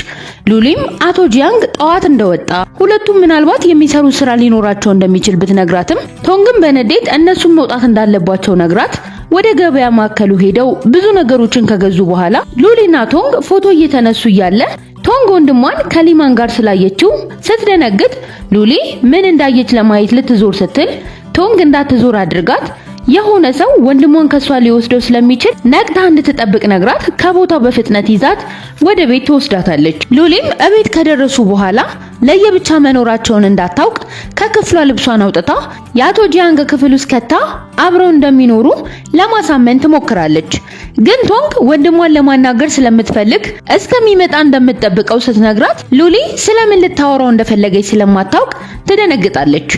ሉሊም አቶ ጂያንግ ጠዋት እንደወጣ፣ ሁለቱም ምናልባት የሚሰሩ ስራ ሊኖራቸው እንደሚችል ብትነግራትም ቶንግም በንዴት እነሱም መውጣት እንዳለባቸው ነግራት ወደ ገበያ ማዕከሉ ሄደው ብዙ ነገሮችን ከገዙ በኋላ ሉሊና ቶንግ ፎቶ እየተነሱ እያለ ቶንግ ወንድሟን ከሊማን ጋር ስላየችው ስትደነግጥ ሉሊ ምን እንዳየች ለማየት ልትዞር ስትል ቶንግ እንዳትዞር አድርጋት የሆነ ሰው ወንድሟን ከሷ ሊወስደው ስለሚችል ነቅታ እንድትጠብቅ ነግራት ከቦታው በፍጥነት ይዛት ወደ ቤት ትወስዳታለች። ሉሊም እቤት ከደረሱ በኋላ ለየብቻ መኖራቸውን እንዳታውቅ ከክፍሏ ልብሷን አውጥታ የአቶ ጂያንግ ክፍል ውስጥ ከታ አብረው እንደሚኖሩ ለማሳመን ትሞክራለች። ግን ቶንግ ወንድሟን ለማናገር ስለምትፈልግ እስከሚመጣ እንደምትጠብቀው ስትነግራት ሉሊ ስለምን ልታወራው እንደፈለገች ስለማታውቅ ትደነግጣለች።